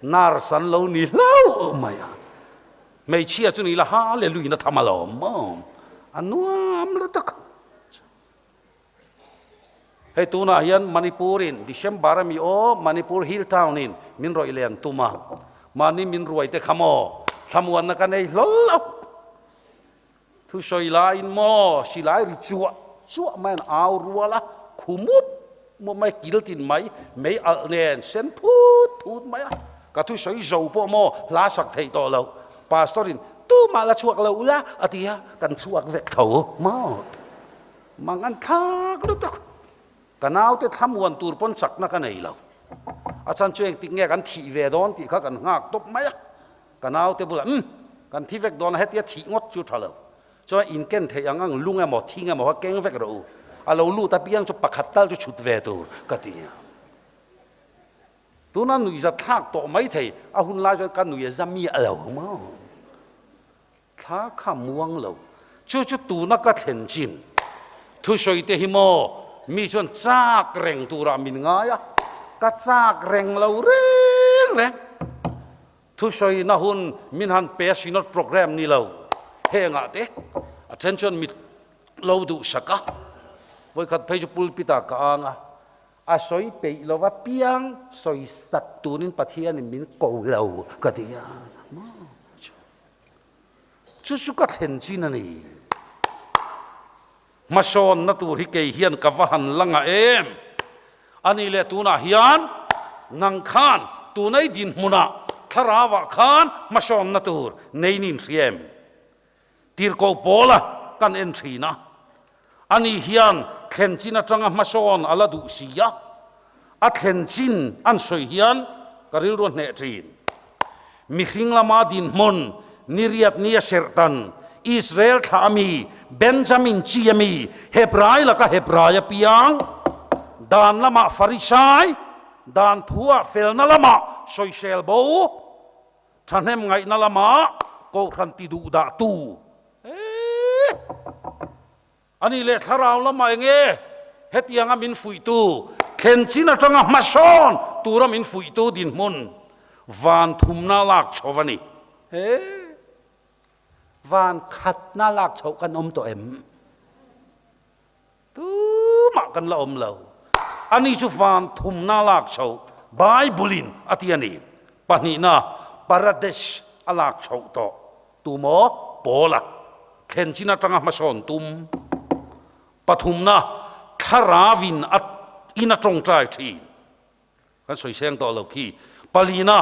nurse an lo ni hlauh mai a. Hmeichhia chu ni la hallelujah na tham alawm maw a nuam lutuk. Hei tunah hian Manipur in December ami aw Manipur Hill Town in min rawih len tum a mahni min ruai te kha maw thlamuanna ka nei hlawl lo. Thusawi laiin maw silai ri chuah chuah mai an au rual a, khu mup mup mai kil tin mai, mei alh nen sen phut phut mai a, ka thusawi zo pawh maw hla sak theih tawh loh, Pastor in tumah la chhuak lo ula a ti a, kan chhuak vek tho maw mang an thlak lutuk, ka naute thlamuan tur pawn chakna ka nei lo, a chhan chu engtik nge kan thih ve dawn tih kha kan nghak tawp mai a. Ka naute bulah, Umm, kan thi vek dawn a, hetia thih ngawt chu tha lo. Chuan in ken theih ang ang lung emaw thing emaw kha keng vek rawh u. A lo lut apiang chu pakhat tal chu chhut ve tur, ka ti a. Tuna nuihza thlak tawh mai thei, a hun lai chuan ka nuih a za miah lo maw? Thla kha muang lo. Chu chu tuna ka thlen chin. Thusawi te hi maw mi chuan chak reng turah min ngai a, ka chak reng lo reng reng. Thusawi na hun min han pe a Synod programme ni lo hengah te a then chuan mit lo duh sak a, vawikhat phei chu pulpit ah ka ang a, a sawi peih lova piang sawi sak turin Pathianin min ko lo ka ti a, chu chu ka thlen chin a ni. Hmasawnna tur hi kei hian ka va han la ngah em? A nih leh tunah hian nang khan tunei dinhmunah thlarauah khan hmasawnna tur nei nin hria em? Tirhkoh Paula kan en thin a, ani hian thlen chin atanga hmasawn a la duh si a, a thlen chin an sawi hian ka rilru a hneh thin. Mihring lama dinhmun niriat nia serhtan, Israel thlah ami, Benjamin chi ami, Hebrai laka Hebrai apiang, dan lamah Farisai, dan thuah felna lamah sawisel bo, thahnem ngaihna lamah Kohhran ti duh dah tu. Eeh! A nih leh thlarau lamah eng nge hetianga min fuihtu, thlen chin atanga hmasawn tura min fuihtu dinhmun van thumna lak chho a ni. He van khatna lak chhoh kan awm tawh em? Tumah kan la awm lo. Ani chu van thumna lak chhoh Bible-in a ti a ni. Pahnihna, Paradis a lak chhoh tawh. Tumaw Paula thlen chin atanga hmasawn tum pathumna thlarauin a in a tawngtai thin kan sawi seng tawh lo khi palina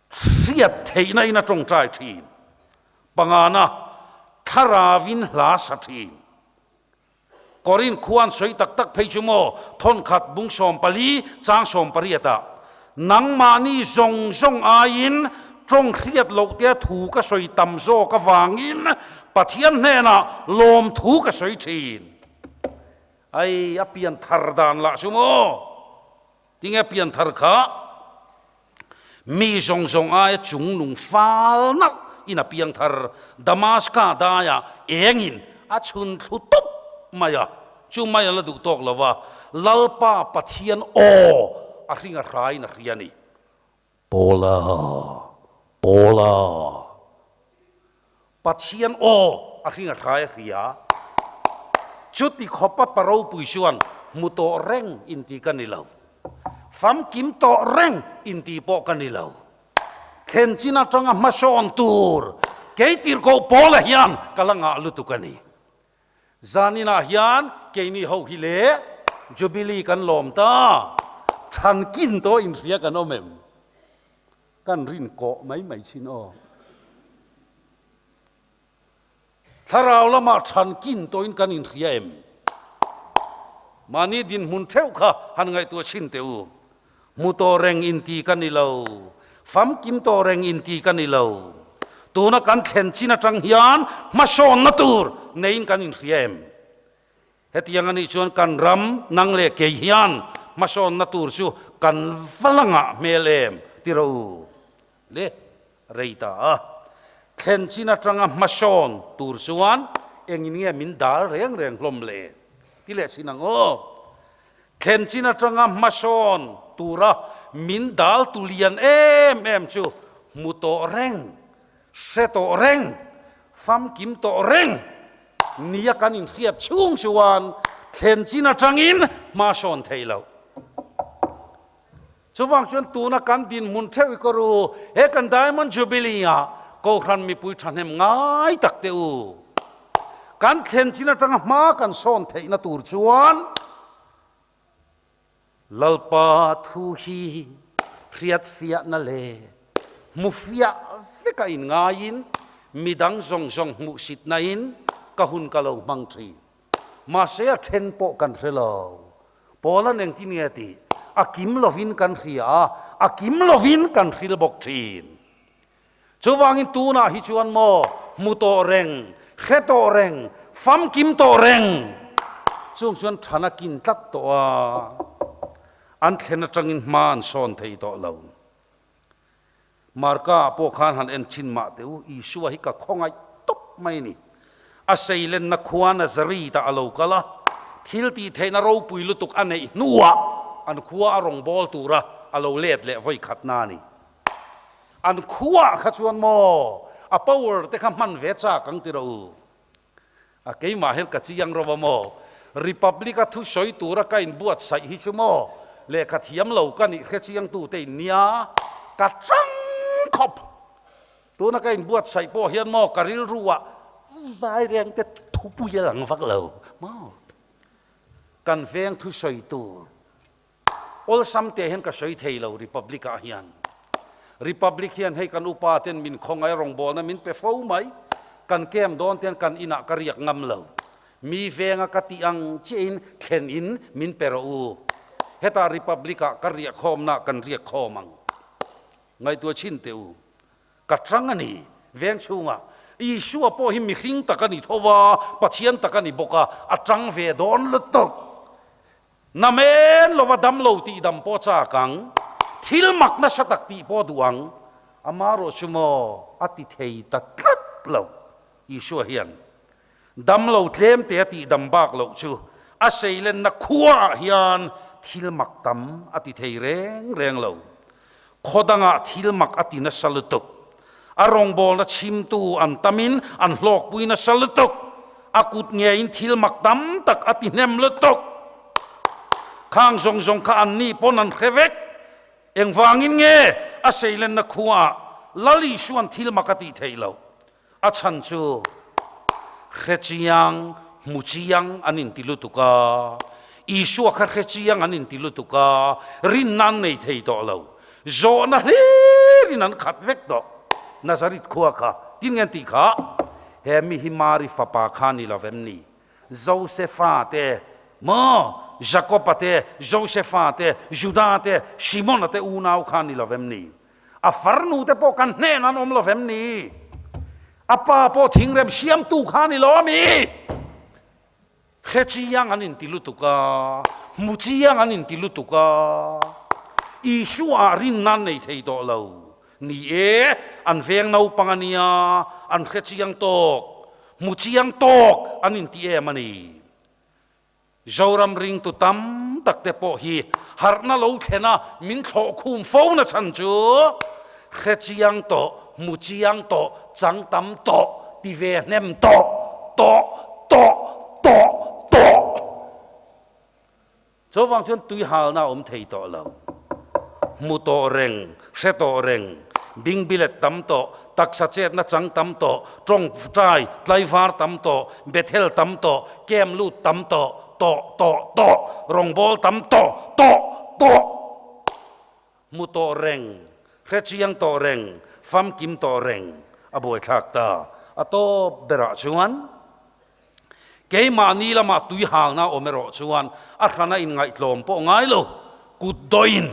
hriat theihna in a tawngtai thin pangana thlarauin hla sa thin Korin khuan sawi tak tak phei chu maw thawnkhat bung 14 chang 18 ah nangmahni zawng zawng aiin tawng hriat loh te thu ka sawi tam zawk avangin Pathian hnenah lawmthu ka sawi thin. Ai a pian thar dan lah chu maw tinge pian thar kha mi zawng zawng aia chung nung fal nalh in a piang thar. Damaska daiah engin a chhun thlu tawp mai a, chu mai a la duh tawk lo va, Lalpa Pathian aw a hring a hraiin a hria a ni. Paula, Paula, Pathian aw a hring a hrai a hria. Chuti khawpa pa ropui chuan hmu tawh reng inti ka ni lo. Famkim tawh reng inti pawh ka ni lo. Thlen chin atanga hmasawn tur kei tirhkoh Paula hian ka la ngah lutuk a ni. Zaninah hian keini ho hi le Jubilee kan lawm ta. Chhan kin tawh inhria kan awm em? Kan rin kawh mai mai thin aw. Thlarau lamah chhan kin tawhin kan inhria em? Mahni dinhmun theuh kha han ngaihtuah chhin teh u. Hmu tawh reng inti ka ni lo, famkim tawh reng inti ka ni lo. Tuna kan thlen chin atang hian hmasawnna tur neiin kan inhria em? Hetiang a nih chuan kan ram nang leh kei hian hmasawnna tur chu kan va la ngah hmel em ti ro le rei ta a. Thlen chin atanga hmasawn tur chuan engin nge min dal reng reng hlawm le ti leh chin ang aw. Thlen chin atanga hmasawn tura min dal tu lian em em chu hmu tawh reng Hre tawh reng, famkim tawh reng nia kan inhriat chhung chuan thlen chin atangin hma sawn thei lo. Chuvang chuan tuna kan dinhmun theuh i kawr u, he kan Diamond Jubilee ah Kohhran mipui thahnem ngai tak teh u. Kan thlen chin atanga hma kan sawn theihna tur chuan Lalpa thu hi hriatfiahna leh hmufiah veka inngaiin midang zawng zawng hmuhsitnain ka hun ka lo hmang thin. Mahse a then pawh kan hre lo. Paula'n engtin nge tih a kim lovin kan hria a, a kim lovin kan hril bawk thin. Chuvangin tunah hi chuan maw hmu tawh reng, hre tawh reng, famkim tawh reng chung chuan than a kin tlat tawh a, an thlen atangin hma an sawn thei tawh lo. Marka ah pawh khan han en thin mah teh u, Isua hi ka khawngaih tawp mai ni. A seilenna khua Nazareth ah a lo kal a, thil tih theihna ropui lutuk a neih hnuah an khua a rawn bawl tura a lo let leh vawi khatna a ni. An khuah kha chuan maw a power te kha hman ve chak ang ti rawh u. A keimah hian ka chiang ro a maw. Republic a thusawi tura ka inbuatsaih hi chu maw lehkha thiam lo ka nih hre chiang tu te in nia ka chang khawp. Tuna ka inbuatsaih pawh hian maw ka rilru ah vai reng te thupui a lang vak lo maw. Kan veng thusawi tur. Awlsam teh hian ka sawi thei lo Republic ah hian. Republic hian hei kan upa ten min khawngaih rawngbawlna min pe fo mai. Kan camp dawn ten kan inah ka riak ngam lo. Mi venga ka tih ang chiah in thlen in min pe rawh u. Hetah Republic ah ka riah khawmna kan riak khawm ang. Ngaihtuah chhin teh u. Ka chang a ni. Veng chhungah Isua pawh hi mihring tak a ni tho a, Pathian tak a ni bawk a, a chang ve dawn lutuk. Namen lova dam lo tih dam pawh chak ang, thil mak nasa tak tih pawh duh ang, amarawh chu maw a ti thei ta tlat lo. Isua hian dam lo tlem te a tih dam bak loh chu a seilenna khuaah hian thil mak tam a ti thei reng reng lo. Khaw dangah thil mak a ti nasa lutuk. A rawngbawlna chhimtu an tamin an hlawkpui nasa lutuk. A kut ngeiin thil mak tam tak a ti hnem lutuk. Khang zawng zawng kha anni pawn an hre vek. Engvangin nge a seilenna khuaah Lal Isua'n thil mak a tih theih loh? A chhan chu hre chiang, hmu chiang an inti lutuk a, Isua kha hre chiang an inti lutuk a, rinna an nei thei tawh lo. Zawhna hlirin an khat vek tawh. Nazareth khua kha tin nge an tih kha? He mi hi Mari fapa kha ni lo vem ni? Josefa te, maw? Jakoba te, Josefa te, Juda te, Simona te unau kha ni lo vem ni? A farnu te pawh kan hnen an awm lo vem ni? A pa pawh thingrem siamtu kha a ni lo ami? Hre chiang an inti lutuk a, hmu chiang an inti lutuk a, Isua ah rinna an nei thei tawh lo. Ni e, an veng naupang a nia, an hre chiang tawk, hmu chiang tawk an inti em a ni. Zoram ringtu tam tak te pawh hi harhna lo thlen a min thlawh khum fo na chhan chu hre chiang tawh, hmu chiang tawh, chang tam tawh, ti ve hnem tawh, tawh, tawh, tawh, tawh. Chuvang chuan tui halna a awm thei tawh lo. Hmu tawh reng, hre tawh reng, bingbilet tam tawh, taksa chetna chang tam tawh, tawngtai tlaivar tam tawh, Bethel tam tawh, camp lut tam tawh, tawh, tawh, tawh, rawngbâwl tam tawh, tawh, tawh. Hmu tawh reng, hre chiang tawh reng, famkim tawh reng a buaithlak ta. A tawp berah chuan keimahni lamah tui halna awm erawh chuan a hrana inngaihtlawm pawh ngai lo, kut dawin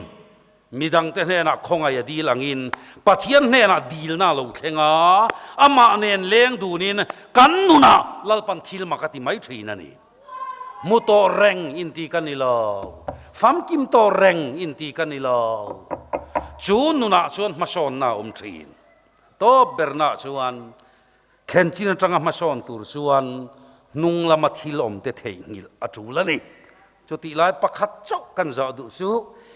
midangte hnenah khawngaih a dil angin Pathian hnenah dilna a lo thleng a, amah nen leng dunin kan nunah Lalpan thil mak a ti mai thin a ni. Hmu tawh reng inti ka ni lo, famkim tawh reng inti ka ni lo. Chu nunah chuan hmasawnna a awm thin. Tawp bernah chuan thlen chin atanga hmasawn tur chuan hnung lama thil awmte theihnghilh a tul a ni. Chutih lai pakhat chauh kan zah duh chu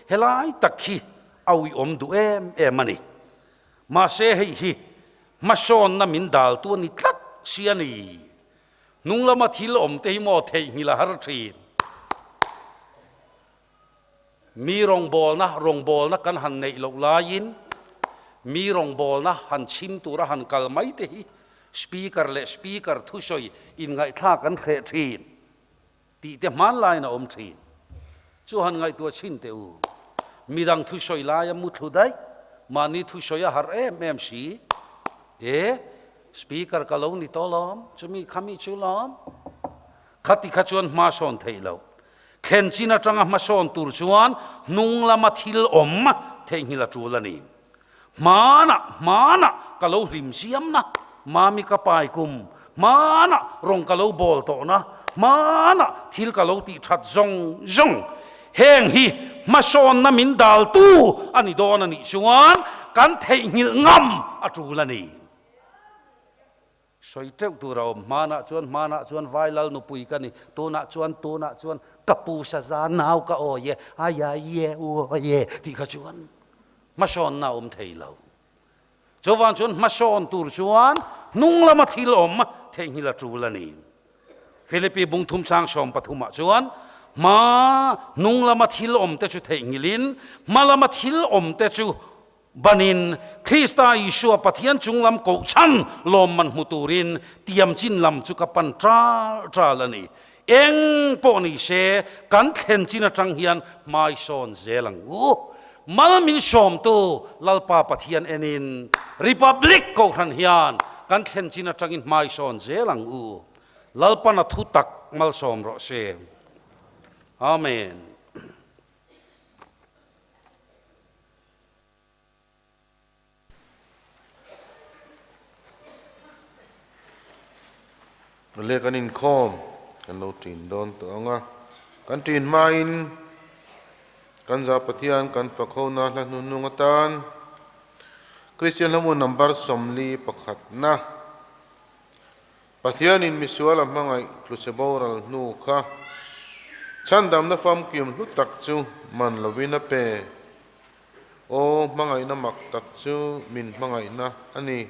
helai tak hi a uiawm duh em em a ni. Mahse hei hi hmasawnna min daltu a ni tlat si a ni. Hnung lama thil awm te hi maw theihnghilh a har thin. Mi rawngbawlna, rawngbawlna kan han neih loh laiin mi rawngbawlna han chhim tura han kal mai te hi speaker leh speaker thusawi inngaihthlak an hreh thin tih te hmanlaiin a awm thin. Chu han ngaihtuah chhin teh u. Midang thusawi laia mu thlu daih, mahni thusawi a harh em em si. E, speaker ka lo ni tawh lawm, chumi khami chu lawm. Khati kha chuan hma sawn theih loh. Thlen chin atanga hmasawn tur chuan hnung lama thil awm theihnghilh a tul a ni. Hmanah, hmanah ka lo hlim siamna, mami ka pai kum, hmanah rawng ka lo bawl tawhna, hmanah thil ka lo tih that zawng zawng. Heng hi hmasawnna min daltu a ni dawn a nih chuan kan theihnghilh ngam a tul a ni. Sawi teuh tur a awm. Hmanah chuan, hmanah chuan Vailal nupui ka ni. Tunah chuan, tunah chuan ka pu saza nau ka awi e, ai ai ye u awi e tih kha chuan hmasawnna a awm thei lo. Chuvang chuan hmasawn tur chuan hnung lama thil awm theihnghilh a tul a ni. Philippi bungthum chang 13 ah chuan hma hnung lama thil awm te chu theihnghilhin hma lama thil awm te chu Banin, Krista Isua Pathian chung lam kohchhan lawmman hmu turin tiam chin lam chu ka pan ṭal ṭal a ni. Eng pawh ni se, kan thlen chin aṭang hian hmai sawn zel ang u. Mal min sawmtu Lalpa Pathian enin Republic Kohhran hian kan thlen chin aṭangin hmai sawn zel ang u. Lalpan a thu tak malsawm rawh se. Amen. Le kan inkhawm kan lo ṭin dawn tawh ang a, kan ṭin hmain kan za Pathian kan fakhona hla hnuhnung atan Kristian hlamu number 41na Pathianin misual a hmangaih tluchhe boral hnu kha chhandamna famkim hlu tak chu man lovin a pe. Aw, hmangaihna mak tak chu min hmangaihna a ni.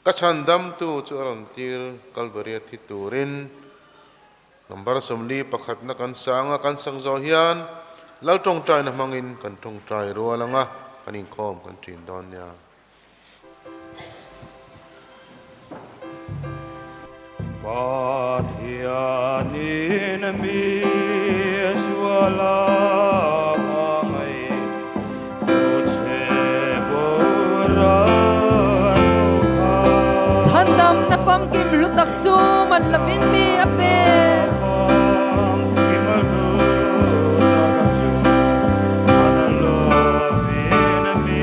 Ka chhandamtu chu a rawn tir Kalvaria thi turin. Number 41na kan sang a, kan sang zawh hian Lal tawngtaina hmangin kan tawngtai rual ang a, kan inkhawm kan ṭin dawn nia. Pathianin mi suala hmangaih tu che boral nu kha. Chhandam na famkim hlu tak chu man lovin mi a pe. Famkim hlu tak chu man lovin mi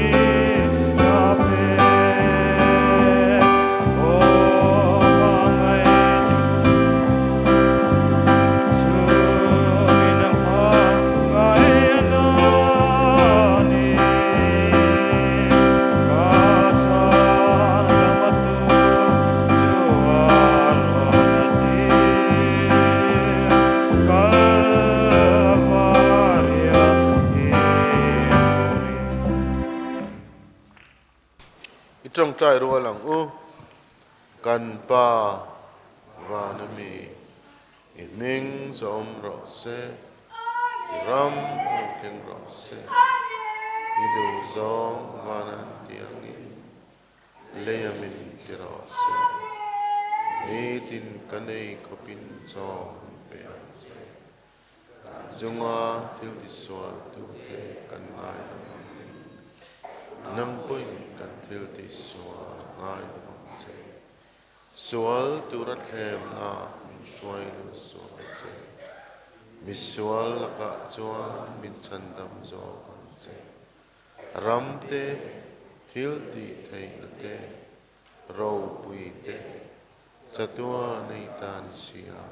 tawngtai rual ang u. Kan Pa vana mi i hming zawm rawh se, i ram lo thleng rawh se, i duh zawng vana an ti angin leia min ti rawh se. Nitin kan ei khawpin chaw min pe ang che. Chunga thil tisual tute kan ngaidam ang e. Nang pawhin kan thil tisual ngaidam ang che. Sual tura thlemna min hruai lut sual che. Misual lakah chuan min chhandam zawk ang che. Ram te, thil tih theihna te, ropui te, chatuan ei ta ni sia.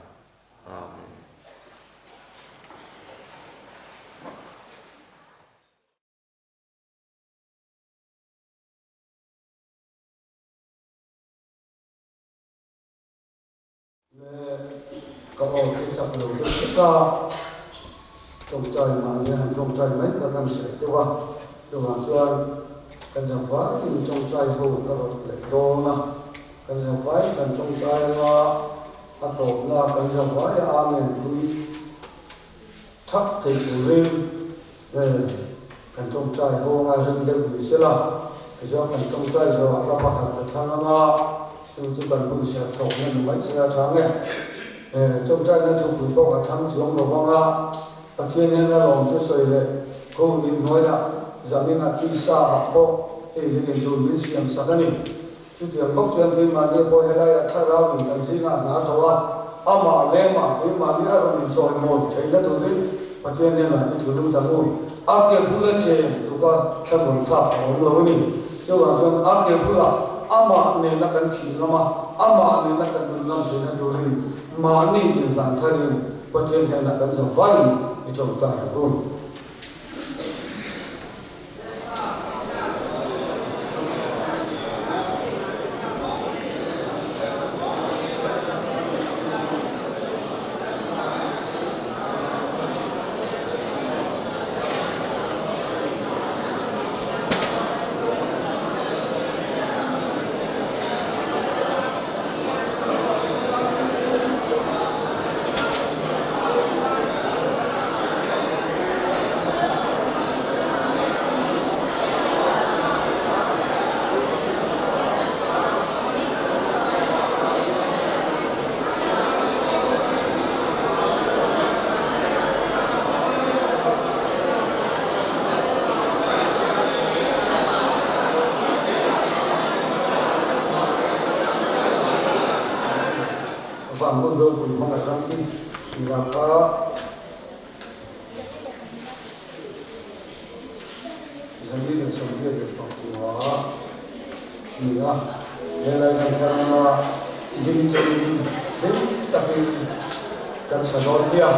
Amen. Le ka aw te chak lo deuh hlek a, tawngtai mahni a han tawngtai mai kha kan hreh deuh a, chuvang chuan kan zavaiin tawngtai ho ka rawt leh dawn a, kan zavaiin kan tawngtai anga A tawpna kan zavai a Amen pui thak thei turin kan tawngtai ho anga ring deuh ni sela, tichuan kan tawngtai zawhah hla pakhat ka thlang anga chu chu kan hun serh tawpna ni mai se a tha nge. Tawngtaina thupui pawh ka thlang chuang lo vanga Pathian hian a lawm thusawi leh khaw inhnuaiah zaninah tisa ah pawh ei leh in tur min siam sak a ni. Chutiang bawk chuan keimahni pawh helaiah thlarau in kan zingah hna tho a, amah leh mah keimahni a rawn inchawimawi theihna turin Pathian hnenah i tlu lut ang u. A ke bula chen tluka thlamuan thlak a awm lo a ni. Chuvang chuan a ke bulah amah nena kan thih ngam a, amah nena kan nun ngam theihna turin mahni inhlan tharin Pathian hnenah kan zavaiin i tawngtai ang u. Van hun ropui hmang atang hi i laka. 425 ni a, helai kan thar lama ding chungin hlim takin kan sa dawn nia.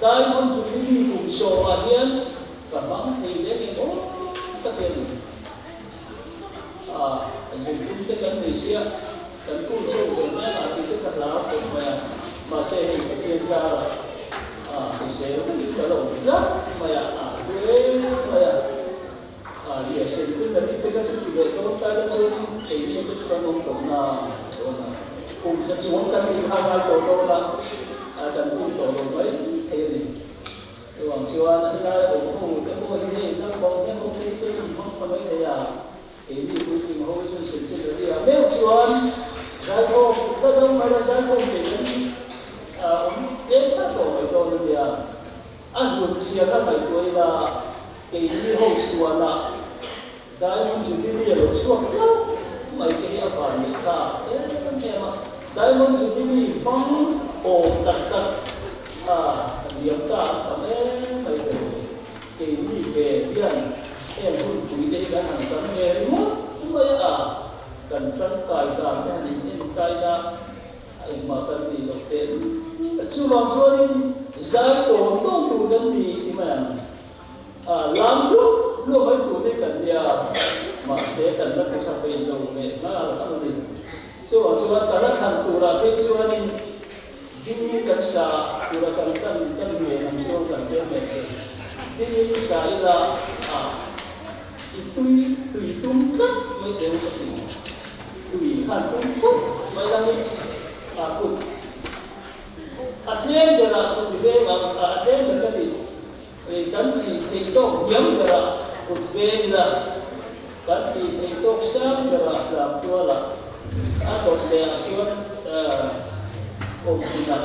Diamond Jubilee kum sawmah hian ka hmang thei leh ngem aw ka ti a ni. A zirtum te kan nei sia, kan kum chho ve mai ang a tih te ka hlau khawp mai a, mahse hei Pathian zarah a hrisel takin ka lo awm tlat mai a, a hlu em mai a, a nia sen te na te kha chu ti leh dawn ta ila chuanin keini te chu kan awm tawh na dawn a, kum za chuang kan tih kha ngai tawh dawn a, a kan tum tawh lo mai thei a ni. Chuvang chuan helai awm ho te pawh hi hei naupang hian awm thei se in hmang tha mai thei a, keini puitling ho hi chuan centenary ah meuh chuan zaikhawm ta deuh mai la zaikhawm thei kan awm tlem khat tawh mai dawn a nia. A hlut zia kha ngaihtuah ila keini ho chhuan ah Diamond Jubilee a lo chhuak tlauh mai te hi a van leh thlak em em a. Diamond Jubilee hmang awm tak tak a liam ta an tam em mai te lo. Keini ve hian heng hunpui te hi kan han sam nge ringawt mai a, kan tangkai dan te han in entai na a engmah kan nih loh te chuvang chuanin zai tawn tawn tur kan ni ti mai ang. A lam luah luah mai tur te kan nia, mahse kan la ti tha peih lo leh nghal a ni. Chuvang chuan ka la thlan turah phei chuanin dingin kan sa tura kan kan kan ngen ang chuan kan cheng leh thei. Dingin sa ila a i tui tui tum tlat mai teu ka ti. Tui khan tum phawt mai langin a kut a tlem berah kut veng ang a tlem ber ka ti. Hei kan tih theih tawk hniam berah kut veng ila, kan tih theih tawk sang berah tlang tualah a tawp lehah chuan awm hmunah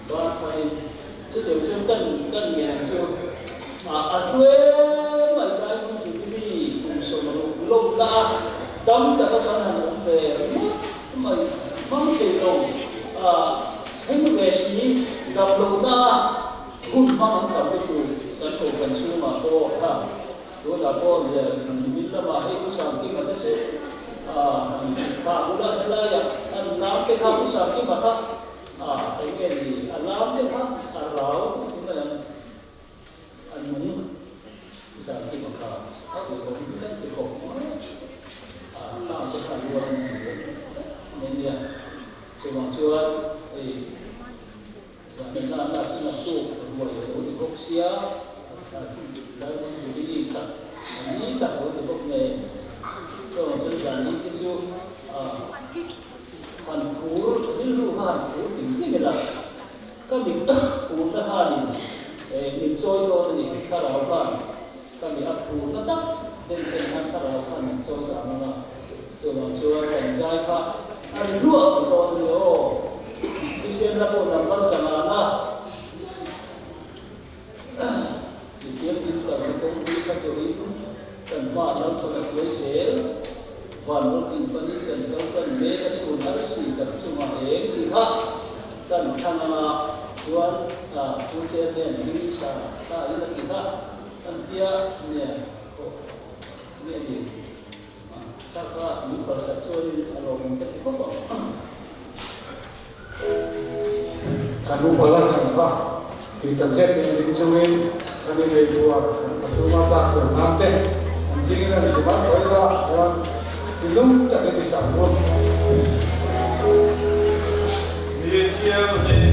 ban phahin chutiang chuan kan kan ngen chu a hlu em mai Diamond Jubilee kum 60 lawmna a dam taka kan han awm ve ringawt mai hmang thei lo Thleng ve si, dam lohna a hun hmang an tam lutuk kan kohhran chhungah pawh kha tunah pawh nia nimin lamah hei Pu Sangkima te chu han thlah bula helaiah an lam te kha Pu Sangkima kha eng nge ni a lam te kha a rau a ti mai ang a nung Pu Sangkima kha a uiawm hi kan ti khawp mai a khang te kha luan a ni mai nia. Chuvang chuan hei zahna na chu naktuk ruai a lo ni bawk sia, Diamond Jubilee tak a ni tak lo ni bawk nen. Chuvang chuan zahni te chu han phur rilru kha han phur hlim hlim ila, ka mit phurna khanin min chawi dawn a ni, thlarau khan ka mi a phurna tak denchhen khan thlarau khan min chawi dan ang a. Chuvang chuan kan zai kha a ri luah mai dawn a ni aw. Thisen la pawh number zangana mithianghlim kalna kawngpui kha zawhin kan hma lalpan a hruai zel. Van rawn inpanin kan kal tan mek a chhun arsi kan chungah eng tih kha kan thlang anga chuan Pu Chairman ding sa ta in a ti kha an tia nia aw nge ni. Kha kha min palsak chuanin a lawmawm ka ti khawp ang. Kan upa la thlan kha tih tak zetin ding chungin kan inei duh a, kan pachhunga tlak fel nan te an dingin an hlim an pawi la chuan thinlung takin i sam run. Mi thianghlim.